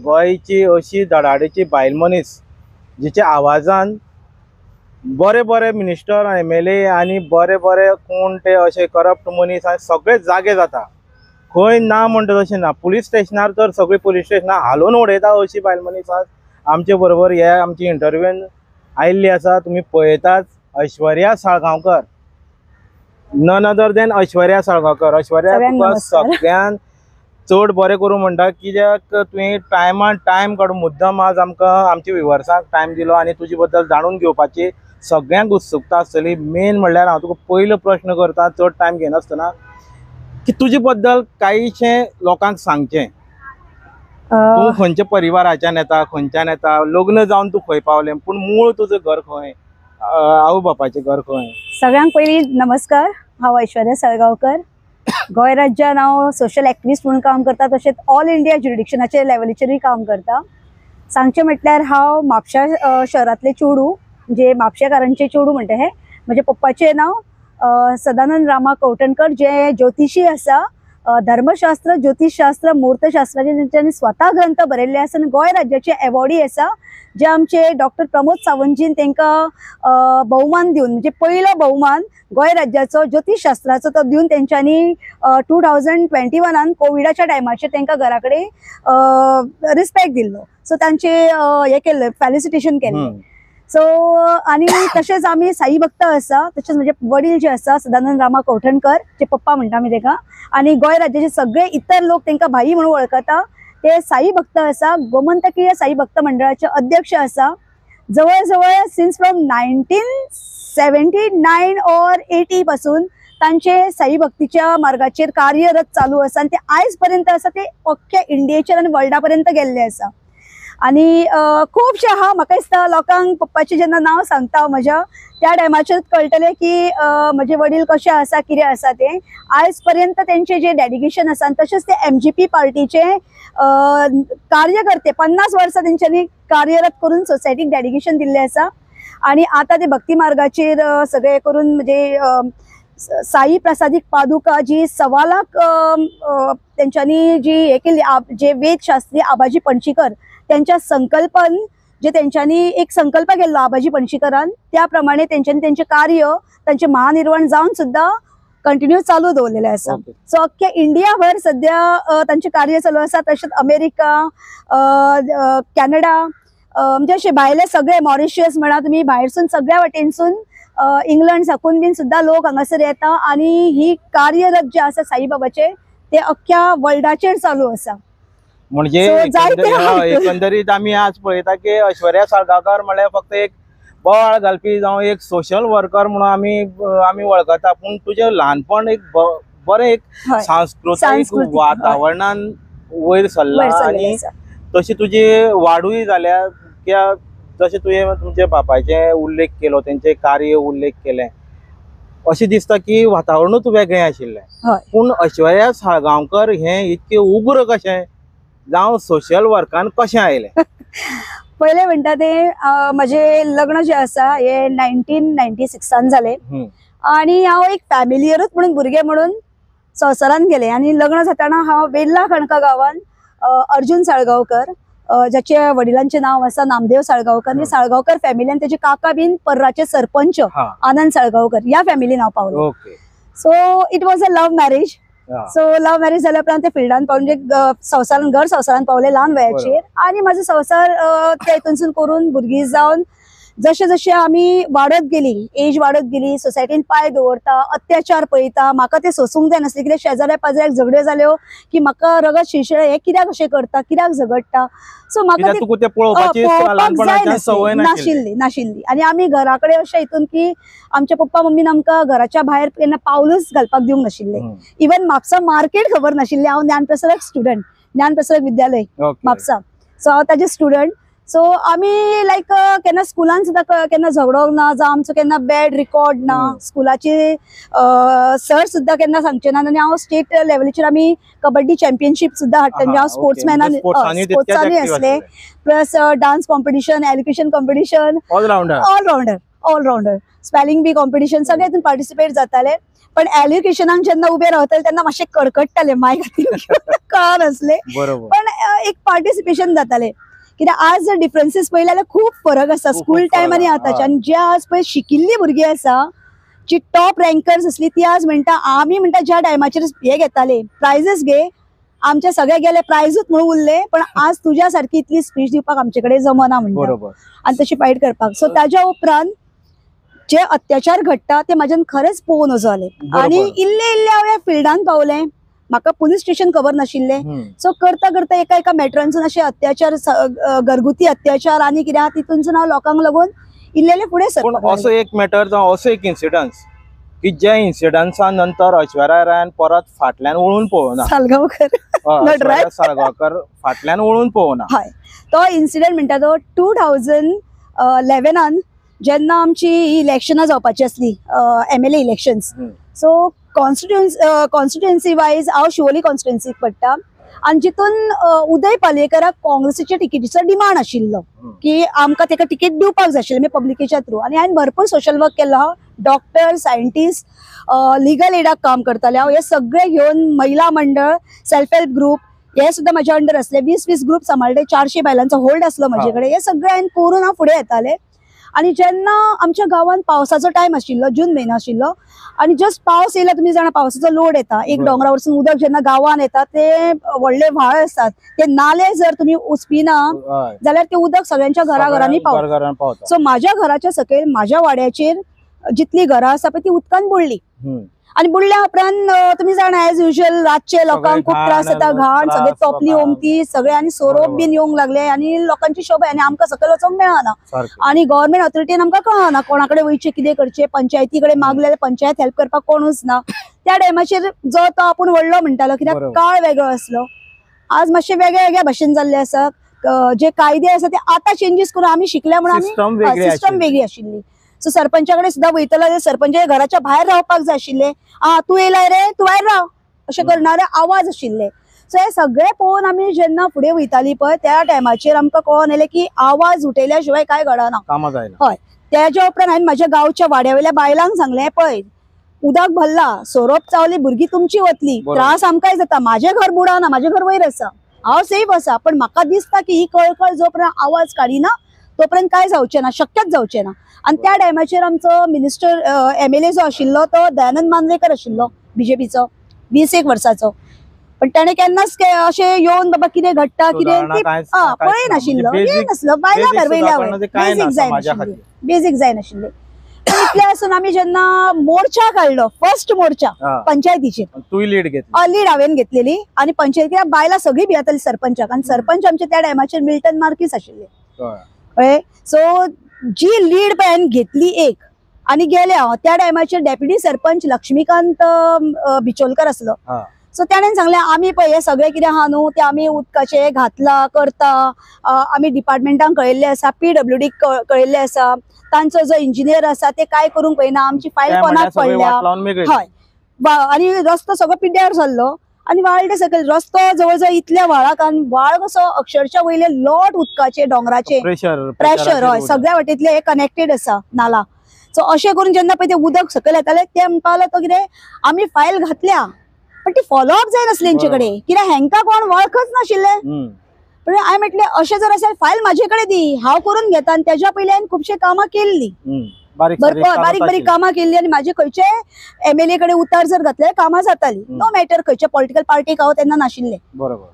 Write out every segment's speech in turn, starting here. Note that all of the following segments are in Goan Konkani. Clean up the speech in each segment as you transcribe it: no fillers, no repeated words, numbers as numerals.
गोंयची अशी धडाडीची बायल मनीस जिच्या आवाजान बरे बरे मिनिस्टर MLA आनी बरे बरे कोण ते अशे करप्ट मनीस आनी सगळे जागे जाता. खंय ना म्हणटा तशें ना, पुलीस स्टेशनार तर सगळीं पुलीस स्टेशनां हालोवन उडयता अशी बायल मनीस आज आमचे बरोबर हे आमची इंटरव्यून आयिल्ली आसा. तुमी पळयताच Aishwarya Salgaonkar, none other than Aishwarya Salgaonkar. Aishwarya, तुका सगळ्यान चड बरें करूं म्हणटा कित्याक तुवें टायमान टायम काडून मुद्दम आज आमकां आमच्या विवर्सांक टायम दिलो आनी तुजे बद्दल जाणून घेवपाची सगळ्यांक उत्सुकता आसतली. मेन म्हणल्यार हांव तुका पयलो प्रश्न करता, चड टायम घेनासतना, की तुजे बद्दल कांयशें लोकांक सांगचें. तूं खंयच्या परिवाराच्यान येता, खंयच्यान येता, लग्न जावन तूं खंय पावलें, पूण मूळ तुजें घर खंय, आवय बापायचें घर खंय? सगळ्यांक पयलीं नमस्कार. हांव ऐश्वर्या साळगांवकर. गोंय राज्यान हांव सोशल एक्टिविस्ट म्हणून काम करता, तशेंच ऑल इंडिया ज्युरिडिक्शनाचे लेवलीचेरूय काम करता. सांगचें म्हटल्यार हांव म्हापशा शहरांतलें चेडूं, म्हणजे म्हापशेकारांचें चेडूं म्हणटा हें. म्हज्या पप्पाचें नांव सदानंद रामा कवठणकर, जे ज्योतिशी आसा, धर्मशास्त्र, ज्योतिषशास्त्र, मुहूर्तशास्त्राचे तेंच्यांनी स्वता ग्रंथ बरयल्ले आसा आनी गोंय राज्याचे एवॉर्डी आसा, जे आमचे डॉक्टर प्रमोद सावंतजीन तांकां भोवमान दिवन, म्हणजे पयलो भोवमान गोंय राज्याचो ज्योतिषशास्त्राचो तो दिवन तेंच्यांनी 2021 कोविडाच्या टायमाचेर तांकां घरा कडेन रिस्पेक्ट दिल्लो. सो तांचे हें केल्लें, फेलिसिटेशन केल्लें. सो आनी तशेंच आमी साई भक्त आसा. तशेंच म्हजे वडील जे आसा सदानंद रामा कवठणकर, जे पप्पा म्हणटा आमी ताका, आनी गोंय राज्याचे सगळे इतर लोक तांकां भाई म्हणून वळखता, ते साई भक्त आसा. गोमंतकीय साई भक्त मंडळाचे अध्यक्ष आसा. जवळ जवळ सिन्स फ्रॉम 1979 ऑर 80 पासून तांचे साई भक्तीच्या मार्गाचेर कार्यरत चालू आसा आनी ते आयज पर्यंत आसा, ते अख्ख्या इंडियेचेर आनी वर्ल्डा पर्यंत गेल्ले आसा. आनी खुबशे आहा, म्हाका दिसता लोकांक पप्पाचें जेन्ना नांव सांगता म्हज्या त्या टायमाचेर कळटलें की म्हजे वडील कशे आसा, कितें आसा तें. आयज पर्यंत तेंचें जें डेडिकेशन आसा, आनी तशेंच ते MGP पार्टीचे कार्यकर्ते 50 वर्सां तेंच्यांनी कार्यरत करून सोसायटीक डेडिकेशन दिल्लें आसा. आनी आतां ते भक्ती मार्गाचेर सगळें करून, म्हणजे साई प्रसादीक पादुका जी 1.25 लाख तेंच्यांनी जी हें केल्ली, जे वेदशास्त्री आबाजी पणशीकर त्यांच्या संकल्पन, जे तेंच्यांनी एक संकल्प केल्लो आबाजी पणशीकरान, त्या प्रमाणे तेंच्यांनी तेंचें कार्य, तांचें महानिर्वाण जावन सुद्दां कंटिन्यू चालू दवरलेलें आसा. सो अख्ख्या इंडियाभर सद्या तांचें कार्य चालू आसा. तशेंच अमेरिका, कॅनडा, म्हणजे अशे भायले सगळे मॉरिशियस म्हणा तुमी, भायरसून सगळ्या वाटेनसून इंग्लंड साकून बीन सुद्दां लोक हांगासर येता आनी ही कार्यरत जे आसा साईबाबाचें ते अख्ख्या वर्ल्डाचेर चालू आसा. म्हणजे एकंदरीत आमी आज पळयता की ऐश्वर्या साळगांवकर म्हळ्यार फक्त एक बोवाळ घालपी जावं एक सोशल वर्कर म्हणून आमी वळखता, पूण तुजें ल्हानपण एक बरें एक सांस्कृतीक वातावरणान वयर सरलां आनी तशी तुजी वाडूय जाल्या. कित्याक जशें तुवें तुमच्या बापायचें उल्लेख केलो, तेंचें कार्य उल्लेख केलें, अशें दिसता की वातावरणूच वेगळें आशिल्लें. पूण ऐश्वर्या साळगांवकर हें इतकें उग्र कशें जावं सोशल वर्कान कशें आयलें? पयलें म्हणटा तें म्हजें लग्न जें आसा हें 1996 जालें आनी हांव एक फॅमिलियरूच म्हणून भुरगें म्हणून संवसारान गेलें. आनी लग्न जातना हांव वेल्ला खणका गांवान अर्जुन साळगांवकर, ज्याच्या वडिलांचें नांव आसा नामदेव साळगांवकर, आनी साळगांवकर फॅमिली आनी तेजे काका बीन पर्राचे सरपंच आनंद साळगांवकर, ह्या फॅमिलीन हांव पावलें. So it was a love marriage. So love marriage जाल्या उपरांत ते फिल्डान पावले, म्हणजे संवसारान, घर संवसारान पावले ल्हान वयाचेर. आनी म्हाजो संवसार त्या हितूनसून करून भुरगीं जावन जशें जशें आमी वाडत गेली, एज वाडत गेली, सोसायटीन पांय दवरता, अत्याचार पळयता, म्हाका ते सोसूंक जायनासलें. कित्याक शेजाऱ्या पाजाऱ्याक झगड्यो जाल्यो की म्हाका रगत शिरशिळें, हें कित्याक अशें करता, कित्याक झगडटा. सो म्हाका ते पळोवपाक जाय नाशिल्ली. आनी आमी घरा कडेन अशें हितून की आमच्या पप्पा मम्मीन आमकां घराच्या भायर केन्ना पावलूच घालपाक दिवंक नाशिल्लें. इवन म्हापसा मार्केट खबर नाशिल्लें. हांव ज्ञानप्रसारक स्टुडंट, ज्ञानप्रसारक विद्यालय म्हापसा, सो हांव ताजें स्टुडंट. सो आमी लायक केन्ना स्कुलान सुद्दां केन्ना झगडोंक ना, जावं आमचो केन्ना बॅड रिकॉर्ड ना, स्कुलाचे सर सुद्दां केन्ना सांगचे ना. आनी हांव स्टेट लेवलीचेर आमी कबड्डी चॅम्पियनशीप सुद्दां हाडटा, म्हणजे हांव स्पोर्ट्समॅनान, स्पोर्ट्सांनी आसलें, plus dance competition, elocution competition, all rounder. All-rounder, spelling बी कॉम्पिटिशन सगळे हितून पार्टिसिपेट जाताले. पण एलोक्युशनाक जेन्ना उबे रावताले तेन्ना मातशें कडकडटाले, मायक हातीन कळनासले, बरोबर. पण एक पार्टिसिपेशन जाताले. कित्याक आज जर डिफरन्सीस पळयले जाल्यार खूब फरक आसा स्कूल टायम आनी आतांचे. आनी जे आज पळय शिकिल्ली भुरगीं आसा, जी टॉप रँकर्स आसली, ती आज म्हणटा आमी म्हणटा ज्या टायमाचेर हे घेताले प्रायझीस घे, आमचे सगळे गेले प्रायजूच म्हणून उरले, पण आज तुज्या सारकी इतली स्पीच दिवपाक आमचे कडेन जमना म्हणटा, बरोबर. आनी तशी फायट करपाक. सो ताज्या उपरांत जे अत्याचार घडटा ते म्हाज्यान खरेंच पळोवन नजो जालें. आनी इल्ले इल्ले हांव ह्या फिल्डान पावलें, म्हाका पुलीस स्टेशन खबर नाशिल्लें. सो करता करता एका एका मॅटरानसून अशे अत्याचार, घरगुती अत्याचार आनी कितें आहा तितूनसून हांव लोकांक लागून इल्लेले फुडें पूण सरपाक असो एक मॅटर जावं असो एक इन्सिडन्स की ज्या इन्सिडन्सा नंतर ऐश्वर्या रायन परत फाटल्यान वळून पळोवना. सालगांवकर, ऐश्वर्या साळगांवकर फाटल्यान वळून पळोवना. हय, तो इन्सिडंट म्हणटा तो 2011 जेन्ना आमची इलेक्शनां जावपाची आसली, MLA elections. So constituency wise हांव शिवोली कॉन्स्टिट्युएन्सीक पडटा आनी जितून उदय पालयेकराक काँग्रेसीच्या टिकेटीचो डिमांड आशिल्लो की आमकां तेका तिकेट दिवपाक जाय आशिल्लें पब्लिकेच्या थ्रू. आनी हांवें भरपूर सोशल वर्क केल्लो आहा, डॉक्टर, सायंटिस्ट, लिगल एडाक काम करतालें हांव. हे सगळे घेवन महिला मंडळ, सेल्फ हेल्प ग्रुप हे सुद्दां म्हाज्या अंडर आसले. 20-20 ग्रुप सांबाळ्ळे, 400 बायलांचो होल्ड आसलो म्हजे कडेन. हे सगळे हांवें करून हांव फुडें येतालें. आनी जेन्ना आमच्या गांवांत पावसाचो टायम आशिल्लो, जून म्हयनो आशिल्लो, आनी जस्ट पावस येयला, तुमी जाणा पावसाचो लोड येता, एक दोंगरा वरसून उदक जेन्ना गांवांत येता ते व्हडले व्हाळ आसतात, ते नाले जर तुमी उसपिना जाल्यार ते उदक सगळ्यांच्या घरा घरांनी पावता. सो म्हाज्या घराच्या सकयल म्हाज्या वाड्याचेर जितली घरां आसा पळय ती उदकान बुडली. आनी बुडल्या उपरांत तुमी जाणा एज युजल रातचे लोकांक खूब त्रास जाता, घाण सगळे तोपली ओमती सगळे, आनी सोरोप बीन येवंक लागले आनी लोकांची शोभा, आनी आमकां सकयल वचोंक मेळना आनी गव्हर्मेंट ऑथॉरिटीन आमकां कळना कोणा कडेन वयचें, कितें करचें. पंचायती कडेन मागले, पंचायत हेल्प करपाक कोणूच ना. त्या टायमाचेर जो तो आपूण व्हडलो म्हणटालो, कित्याक काळ वेगळो आसलो. आज मातशें वेगळ्या वेगळ्या भाशेन जाल्लें आसा, जे कायदे आसा ते आतां चेंजीस करून आमी शिकल्या म्हणून आमी सिस्टम वेगळी आशिल्ली. सो सरपंचा कडेन सुद्दां वयतलो जाल्यार सरपंचाच्या घराच्या भायर रावपाक जाय आशिल्लें, आ तूं येयलाय रे, तूं भायर राव, अशें करणारे आवाज आशिल्ले. सो हे सगळे पळोवन आमी जेन्ना फुडें वयताली पळय त्या टायमाचेर आमकां कळोन येयलें की आवाज उठयल्या शिवाय कांय घडना. हय, तेज्या उपरांत हांवें म्हाज्या गांवच्या वाड्या वयल्या बायलांक सांगलें, पळय उदक भरला, सोरोप चावली, भुरगीं तुमची वतली, त्रास आमकांय जाता, म्हाजें घर बुडना, म्हाजें घर वयर आसा, हांव सेफ आसा, पण म्हाका दिसता की ही कळकळ जो पर्यंत आवाज काडिना तोपर्यंत काय जावचें ना, शक्यच जावचें ना. आनी त्या टायमाचेर आमचो मिनिस्टर MLA जो आशिल्लो तो दयानंद मांद्रेकर आशिल्लो, बीजेपीचो, 20 वर्साचो. पण ताणें केन्नाच अशें येवन बाबा कितें घडटा कितें पळय नाशिल्लो, येयनासलो, बायलां भायर वयल्या बेजीक जायनाशिल्ली, बेजीक जायनाशिल्ली. इतलें आसून आमी जेन्ना मोर्चा काडलो, फर्स्ट मोर्चा पंचायतीचेर, लीड हांवें घेतलेली, आनी पंचायतीक बायलां सगळीं भियेताली सरपंचाक, आनी सरपंच आमचे त्या टायमाचेर मिल्टन मार्कीस आशिल्ले. कळ्ळें? सो जी लीड पळय हांवें घेतली एक आनी गेले हांव. त्या टायमाचेर डेप्युटी सरपंच लक्ष्मीकांत बिचोलकर आसलो. सो ताणें सांगलें आमी पळय हे सगळें कितें आहा न्हू तें आमी उदकाचें घातलां करता, आमी डिपार्टमेंटांक कळयल्लें आसा, PWD कळयल्लें आसा, तांचो जो इंजिनियर आसा ते काय करूंक पळयना, आमची फायल कोणाक पडल्या. हय, आनी रस्तो सगळो पिड्ड्यार जाल्लो आनी वाळटे सकयल रस्तो जवळ जवळ इतल्या व्हाळाक, आनी व्हाळ कसो अक्षरशः वयले लोट उदकाचे दोंगराचे प्रेशर, हय सगळ्या वाटेंतले हे कनेक्टेड आसा नाला. सो अशें करून जेन्ना पळय ते उदक सकयल येताले ते म्हणपाक लागलो तो कितें आमी फायल घातल्या पण ती फॉलोअप जाय नासली तेंचे कडेन, कित्याक हेंकां कोण वळखच नाशिल्ले. पण हांवें म्हटलें अशें जर आसल्यार फायल म्हाजे कडेन दी, हांव करून घेता. आनी तेज्या पयलीं हांवें खुबशीं कामां केल्लीं, बारीक बारीक कामां केल्ली, आनी म्हाजे खंयचे MLA कडेन उतार जर घातले कामां जाताली, नो मॅटर खंयच्या पॉलिटिकल पार्टीक हांव तेन्ना नाशिल्लें,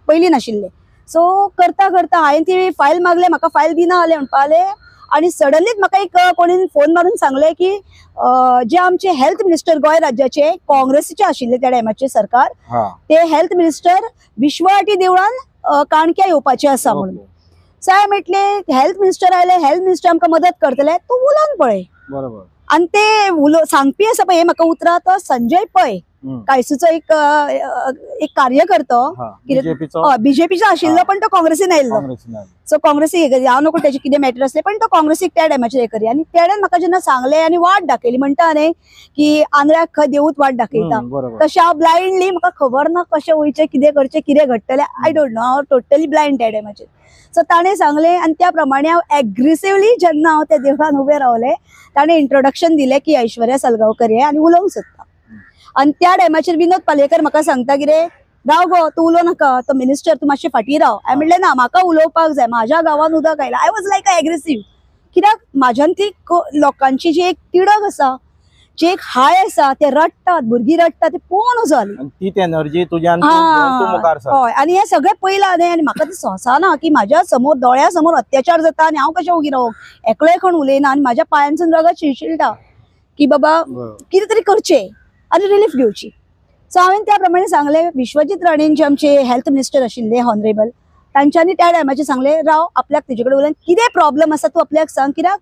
पयलीं नाशिल्लें. सो करता करता हांवें ती फायल मागले, म्हाका फायल दिना जालें म्हणपा लागलें. आनी सडनलीच म्हाका एक कोणीन फोन मारून सांगलें की जे आमचे हेल्थ मिनिस्टर गोंय राज्याचे काँग्रेसीचे आशिल्ले त्या टायमाचे सरकार, ते हेल्थ मिनिस्टर विश्वआटी देवळान काणक्या येवपाचे आसा म्हणून. सो हांवें म्हटलें हेल्थ मिनिस्टर आयले, हेल्थ मिनिस्टर आमकां मदत करतले, तूं उलोवन पळय. आनी ते सांगपी आसा पळय हे म्हाका उतरां, तो संजय पै कायसूचो एक एक कार्यकर्तो बीजेपीचो आशिल्लो पण तो काँग्रेसीन आयिल्लो. सो काँग्रेसीक हे करी, हांव नको तेजे कितें मॅटर आसले पण तो काँग्रेसीक त्या टायमाचेर हे करी. आनी तेणें म्हाका जेन्ना सांगलें आनी वाट दाखयली, म्हणटा न्ही की आंध्राक खंय देवूच वाट दाखयता, तशें हांव ब्लायंडली, म्हाका खबर ना कशें वयचें, कितें करचें, कितें घडटलें, I don't know, हांव टोटली ब्लायंड त्या टायमाचेर. सो ताणें सांगलें आनी त्या प्रमाणे हांव एग्रेसिवली जेन्ना हांव त्या देवळान उबें रावलें, ताणें इंट्रोडक्शन दिलें की ऐश्वर्या सालगांवकर हे आनी उलोवंक सोदता. आनी त्या टायमाचेर विनोद पालयेकर म्हाका सांगता कितें, राव गो तूं उलोव नाका, तो मिनिस्टर, तूं मातशें फाटीं राव. हांवें म्हणलें ना, म्हाका उलोवपाक जाय, म्हाज्या गांवान उदक आयलां. I was like aggressive, कित्याक म्हाज्यान ती लोकांची जी एक तिडक आसा, जी एक हाय आसा, ते रडटात, भुरगीं रडटात, ते पळोवन जाली तीच एनर्जी तुज्यान हय. आनी हें सगळें पयलां न्ही, आनी म्हाका तें सोंसना की म्हाज्या समोर दोळ्या समोर अत्याचार जाता आनी हांव कशें ओगी रावूं, एकलोय कोण उलयना आनी म्हाज्या पांयांसून रगत शिरशिरता की बाबा कितें तरी करचें आनी रिलीफ घेवची. सो हांवें त्या प्रमाणे सांगलें, विश्वजीत राणेन जे आमचे हेल्थ मिनिस्टर आशिल्ले ऑनरेबल, तांच्यांनी त्या टायमाचेर सांगलें राव आपल्याक तेजे कडेन उलोवन कितें प्रॉब्लम आसा तूं आपल्याक सांग, कित्याक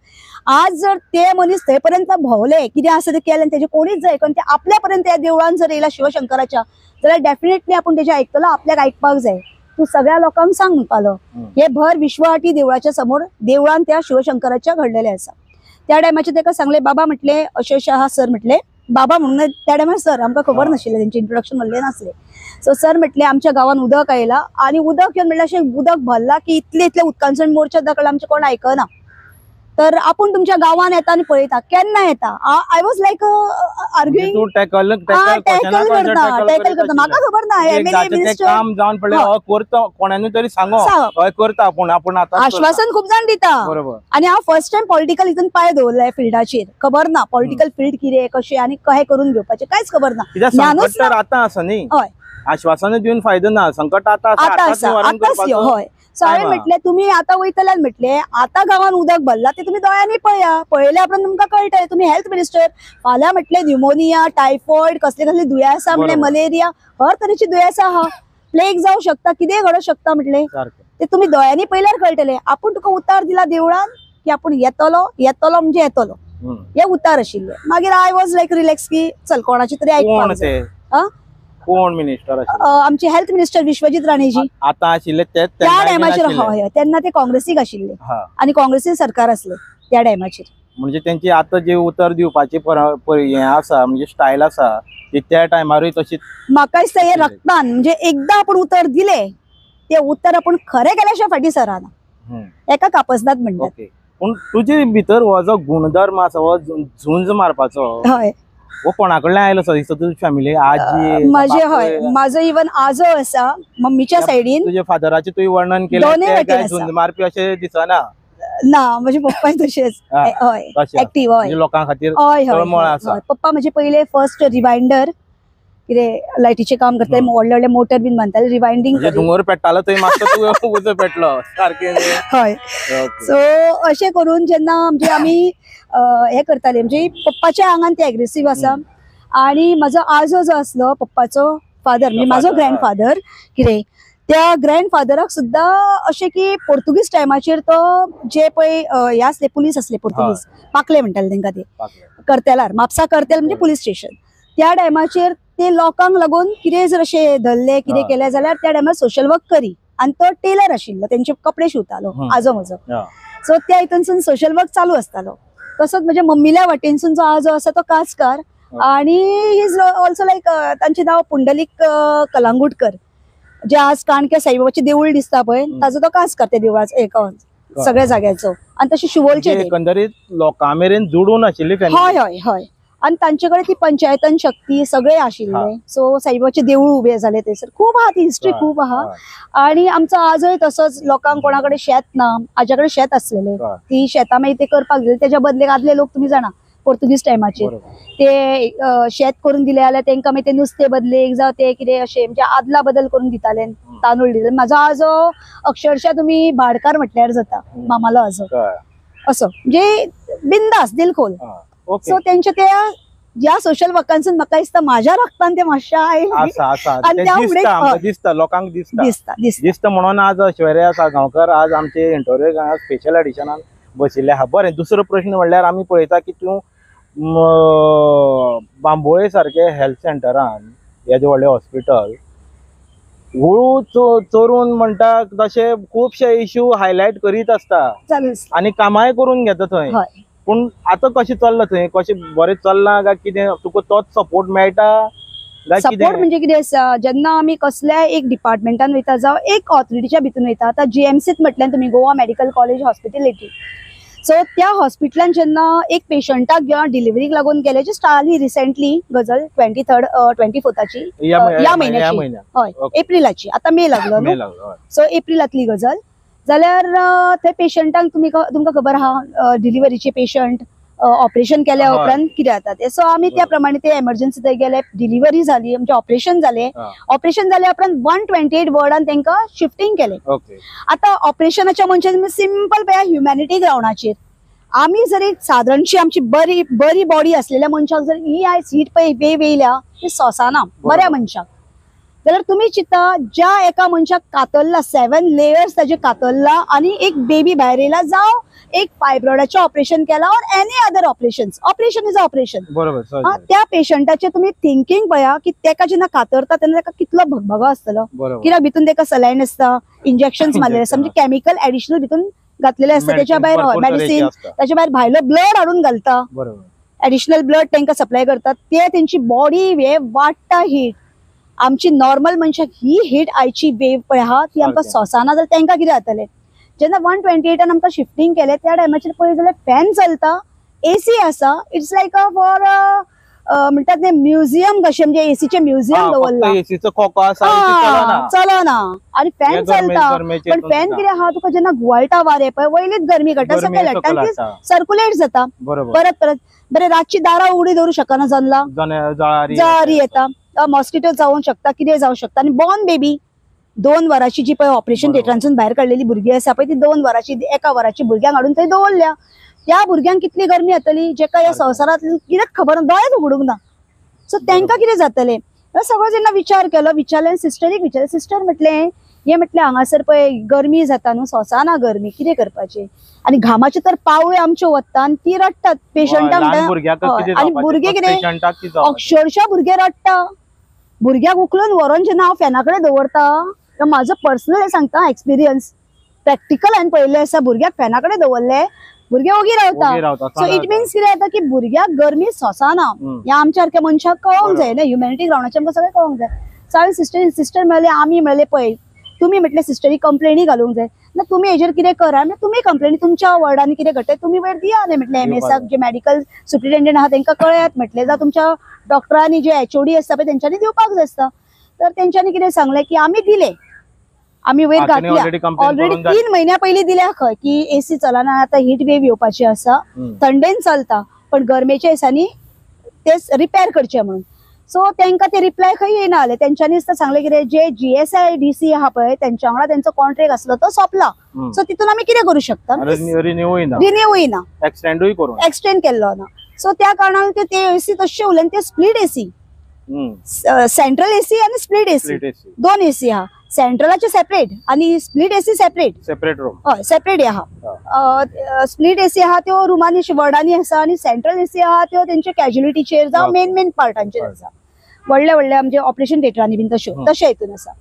आज जर ते मनीस थंय पर्यंत भोंवले, कितें आसा तें केलें, तेजें कोणीच जाय कारण ते आपल्या पर्यंत ह्या देवळान जर येयला शिवशंकराच्या जाल्यार डेफिनेटली आपूण तेजें आयकतलो, आपल्याक आयकपाक जाय, तूं सगळ्या लोकांक सांग म्हणपालो. हे भर विश्वहाटी देवळाच्या समोर देवळान त्या शिवशंकराच्या घडलेलें आसा. त्या टायमाचेर ताका सांगलें, बाबा म्हटलें अशें अशें आहा सर, म्हटलें बाबा म्हणून त्या टायमार सर आमकां खबर नाशिल्लें, तेंचें इंट्रोडक्शन म्हणलें नासलें. सो सर म्हटलें आमच्या गांवान उदक आयलां आनी उदक येवन म्हणल्यार अशें उदक भरलां की इतलें इतलें उदकांसून मोर्चा दाखयला, आमचें कोण आयकना, तर आपूण तुमच्या गांवान येता आनी पळयता केन्ना येता. I was like arguing, tackle करता टॅकल करता, म्हाका खबर ना एमएलए मिनिस्टर काम जावन पडलें करता, कोणानूय तरी सांगो करता आपूण, आपूण आतां आश्वासन खूब जाण दिता. आनी हांव फर्स्ट टायम पॉलिटिकल हितून पांय दवरलाय फिल्डाचेर, खबर ना पॉलिटिकल फिल्ड कितें कशें आनी कशें करून घेवपाचें कांयच खबर ना. संकट आतां आसा न्ही, हय, आश्वासन दिवन फायदो ना, संकट आतां आतां आसा, आतांच हय. सो हांवें म्हटलें तुमी आतां वयतल्यान म्हटलें आतां गांवान उदक भरलां तें तुमी दोळ्यांनी पळया, पळयल्या उपरांत तुमकां कळटलें तुमी हेल्थ मिनिस्टर. फाल्यां म्हटलें न्युमोनिया, टायफॉयड, कसले कसले दुयेंसां म्हटलें, मलेरिया, हर तरेची दुयेंसां आहा, प्लेग जावं शकता, कितेंय घडोवंक शकता म्हटलें, ते तुमी दोळ्यांनी पळयल्यार कळटलें. आपूण तुका उतार दिला देवळान की आपूण येतलो, येतलो म्हणजे येतलो, हे उतार आशिल्ले. मागीर I was like relax की चल कोणाची तरी आयकपाक जाय. कोण मिनिस्टर? आमचे हेल्थ मिनिस्टर विश्वजीत राणेजी आतां आशिल्ले त्या टायमाचेर. हय, तेन्ना ते काँग्रेसीक आशिल्ले आनी काँग्रेसीन सरकार आसले त्या टायमाचेर. म्हणजे तेंची आतां जे उतर दिवपाची हें आसा, म्हणजे स्टायल आसा ती त्या टायमारूय तशीच. म्हाका दिसता हे रक्तान, म्हणजे एकदां आपूण उतर दिलें ते उतर आपूण खरें केल्या शिवाय फाटीं सरना, एका कापसदाद म्हणटात. पूण तुजे भितर हो जो गुणधर्म आसा, हो झुंज मारपाचो, हय, वो कोणा कडल्यान आयलो सो दिसता? तुजी फॅमिली, आजी, म्हजे हय, म्हाजो इवन आजो आसा मम्मीच्या सायडीन. तुज्या फादराचें तुवें वर्णन केलें, झुंज मारपी अशें दिसना ना, म्हजे पप्पाय तशेंच हय, एक्टीव, हय, लोकां खातीर हय हय. पप्पा म्हजे पयले फर्स्ट रिवायंडर, कितें लायटीचें काम करताले, व्हडले व्हडले मोटर बीन बांदताले, रिवायंडींग. धुंवर पेट्टालो थंय मातसो तुवें उजो पेटलो सारकें. हय, सो अशें करून जेन्ना म्हणजे आमी हे करताले, म्हणजे पप्पाच्या आंगान ते एग्रेसीव आसा. आनी म्हाजो आजो जो आसलो पप्पाचो फादर, म्हणजे म्हाजो ग्रँडफादर, कितें त्या ग्रँडफादराक सुद्दां अशें की पोर्तुगीज टायमाचेर तो जे पळय हे आसले, पुलीस आसले पोर्तुगीज, पाकले म्हणटाले तांकां ते, करतेलार, म्हापसा करतेल म्हणजे पुलीस स्टेशन. त्या टायमाचेर ते लोकांक लागून कितें जर अशें धरलें कितें केलें जाल्यार त्या टायमार सोशल वर्क करी. आनी तो टेलर आशिल्लो, तेंचे कपडे शिंवतालो आजो म्हजो. सो त्या हितूनसून सोशल वर्क चालू आसतालो. तसोच म्हज्या मम्मील्या वाटेनसून जो आजो आसा तो कासकार, आनी he is also लायक, तांचें नांव पुंडलीक कलांगुटकर, जे आज काणक्या साईबाबाचें देवूळ दिसता पळय ताजो तो कासकार, त्या देवळाचो एक सगळ्या जाग्याचो. आनी तशें शिवोलचें एकंदरीत लोकां मेरेन जुडून आशिल्ली. हय हय हय. आनी तांचे कडेन ती पंचायतन शक्ती सगळे आशिल्ले. सो साईबाबाचें देवूळ उबें जालें थंयसर, खूब आहा ती हिस्ट्री, खूब आहा. आनी आमचो आजोय तसोच, लोकांक कोणा कडेन शेत ना, आज्या कडेन शेत आसलेलें, ती शेतां मागीर ते करपाक दिले. तेच्या बदलेक आदले लोक तुमी जाणा पोर्तुगीज टायमाचेर ते शेत करून दिले जाल्यार तांकां मागीर ते नुस्तें बदलेक जावं ते कितें अशें म्हणजे आदला बदल करून दिताले, तांदूळ दिताले. म्हाजो आजो अक्षरशः तुमी भाडकार म्हटल्यार जाता, मामालो आजो असो, म्हणजे बिंदास दिलखोल. सो तेंच्या त्या ज्या सोशल वर्कांसून म्हाका दिसता म्हाज्या रक्तान ते मातशें आयलें, दिसता लोकांक, दिसता दिसता दिसता म्हणून आज ऐश्वर्या साळगांवकर आज आमचे इंटरव्यू स्पेशल एडिशनान बशिल्ले आहा. बरें, दुसरो प्रश्न म्हणल्यार आमी पळयता की तूं बांबोळे सारके हेल्थ सेंटरान हेजे व्हडलें हॉस्पिटल हळू चोरून म्हणटा तशे खुबशे इश्यू हायलायट करीत आसता चालू आनी कामाय करून घेता थंय. पूण आतां कशें चल्लां थंय, कशें बरें चल्लां काय कितें, तुका तोच सपोर्ट मेळटा? सपोर्ट म्हणजे कितें आसा, जेन्ना आमी कसल्याय एक डिपार्टमेंटान वयता जावं एक ऑथॉरिटीच्या भितून वयता, आतां जीएमसीत म्हटल्यार तुमी Goa medical college hospitality, so त्या हॉस्पिटलान जेन्ना एक पेशंटाक घेवन डिलिव्हरीक लागून गेले, जस्ट आली रिसेंटली गजल 23rd 24थाची ह्या म्हयन्याची, हय एप्रिलाची, आतां मे लागलो न्हू, सो एप्रिलांतली गजल जाल्यार थंय पेशंटांक तुमी तुमकां खबर आहा डिलिव्हरीचे पेशंट ऑपरेशन केल्या उपरांत कितें जाता तें. सो आमी त्या प्रमाणे ते एमर्जन्सी थंय गेले, डिलिव्हरी जाली, म्हणजे ऑपरेशन जालें. ऑपरेशन जाल्या उपरांत 128 वॉर्डान तांकां शिफ्टींग केलें. आतां ऑपरेशनाच्या मनशान सिंपल पळया ह्युमॅनिटी ग्रावंडाचेर आमी जर एक सादारणशी आमची बरी बरी बॉडी असलेल्या मनशाक जर ही आयज हीट पळय वेव येयल्या ती सोंसना बऱ्या मनशाक, जाल्यार तुमी चिंता ज्या एका मनशाक कातरला 7 लेयर्स ताजे कातरला आनी एक बेबी भायर येयला, जावं एक फायब्रॉइडाचें ऑपरेशन केला or any other operation, operation is operation, बरोबर, त्या पेशंटाचे तुमी थिंकींग पळया की तेका जेन्ना कातरता तेन्ना ताका कितलो भगभगो आसतलो, कित्याक भितून तेका सलायन आसता, इंजेक्शन मारलेले आसता, म्हणजे केमिकल एडिशनल भितून घातलेले आसता, त्याच्या भायर मेडिसीन, त्याच्या भायर भायलो ब्लड हाडून घालता, एडिशनल ब्लड तांकां सप्लाय करतात, ते तेंची बॉडी हे वाडटा हीट. आमची नॉर्मल मनशाक ही हीट आयची वेव पळय आहा ती आमकां सोंसना जाल्यार तांकां कितें जातलें. जेन्ना 128 आमकां शिफ्टींग केलें त्या टायमाचेर पळय जाल्यार फॅन चलता, एसी आसा, it's like a for म्हणटात न्ही म्युझियम कशें, म्हणजे एसीचें म्युझियम दवरलां, चलना आनी फॅन चलता, पण फॅन कितें आहा तुका जेन्ना घुंवळटा वारें पळय वयलीच गरमी काडटा, सकयल हाडटा आनी ती सर्कुलेट जाता परत परत. बरें रातची दारां उगडी दवरूं शकना, जनला जळारी येता, मॉस्किटो जावंक शकता, कितें जावंक शकता. आनी बॉर्न बेबी 2 वरांची जी पळय ऑपरेशन थिएटरांसून भायर काडलेली भुरगीं आसा पळय ती 2 वरांची 1 वराची भुरग्यांक हाडून थंय दवरल्या, त्या भुरग्यांक कितली गरमी जातली जेका ह्या संवसारांत कितेंच खबर ना, दोळेच उगडूंक ना, सो तांकां कितें जातलें. सगळो जेन्ना विचार केलो, विचारलें सिस्टरीक, विचारलें, सिस्टर म्हटलें हें म्हटलें हांगासर पळय गरमी जाता न्हू, सोंसना गरमी, कितें करपाचें, आनी घामाचे तर पावळे आमच्यो वता आनी ती रडटात पेशंटाक, आनी भुरगे कितें अक्षरशा भुरगे रडटा, भुरग्याक उखलून व्हरोन जेन्ना हांव फॅना कडेन दवरता, म्हाजो पर्सनल सांगता एक्सपिरियन्स प्रॅक्टिकल हांवें पळयल्लें आसा, भुरग्याक फॅना कडेन दवरलें भुरगे ओगी रावता. सो it means कितें जाता की भुरग्याक गरमी सोंसना, ह्या आमच्या सारक्या मनशाक कळोंक जाय न्हू, ह्युमॅनिटी ग्रावंडाचेर आमकां सगळें कळोंक जाय. सो हांवें सिस्टर सिस्टर म्हणलें आमी म्हणलें पळय तुमी म्हटलें सिस्टरी कंप्लेनी घालूंक जाय ना, तुमी हेजेर कितें करा, म्हणल्यार तुमी कंप्लेनी तुमच्या वॉर्डांनी कितें घडटा तुमी वयर दिया न्ही म्हटलें, एमएसाक जे मेडिकल सुप्रिटेंडंट आहा तांकां कळयात म्हटलें, जावं तुमच्या डॉक्टरांनी जे एचओडी आसता पळय तेंच्यांनी दिवपाक जाय आसता. तर तेंच्यांनी कितें सांगलें की आमी दिले, आमी वयर घातल्या ऑलरेडी 3 म्हयन्या पयलीं दिल्या खंय की एसी चलना, आतां हीट वेव येवपाची आसा, थंडेन चलता पण गरमेच्या दिसांनी ते रिपेर करचे म्हणून. सो तांकां ते रिप्लाय खंय येयना जालें, तेंच्यांनी सांगलें कितें जे GSIDC आहा पळय तेंच्या वांगडा तेंचो कॉन्ट्रॅक्ट आसलो तो सोंपला, सो तितून आमी कितें करूं शकता, रिन्यूय ना, एक्सटेंड केल्लो ना. सो त्या कारणान ते एसी तशें उरलें, ते स्प्लीट एसी, सेंट्रल एसी आनी स्प्लीट एसी, 2 एसी आहा, सेंट्रलाचे सेपरेट आनी split AC separate, separate room, हय सेपरेट आहा. स्प्लीट एसी आहा त्यो रुमांनी वॉर्डांनी आसा आनी सेंट्रल एसी आहा त्यो तेंचे कॅज्युलिटीचेर जावं मेन मेन पार्टांचेर आसा, व्हडल्या व्हडल्या म्हणजे ऑपरेशन थिएटरांनी बीन तश्यो तशें हितून आसा.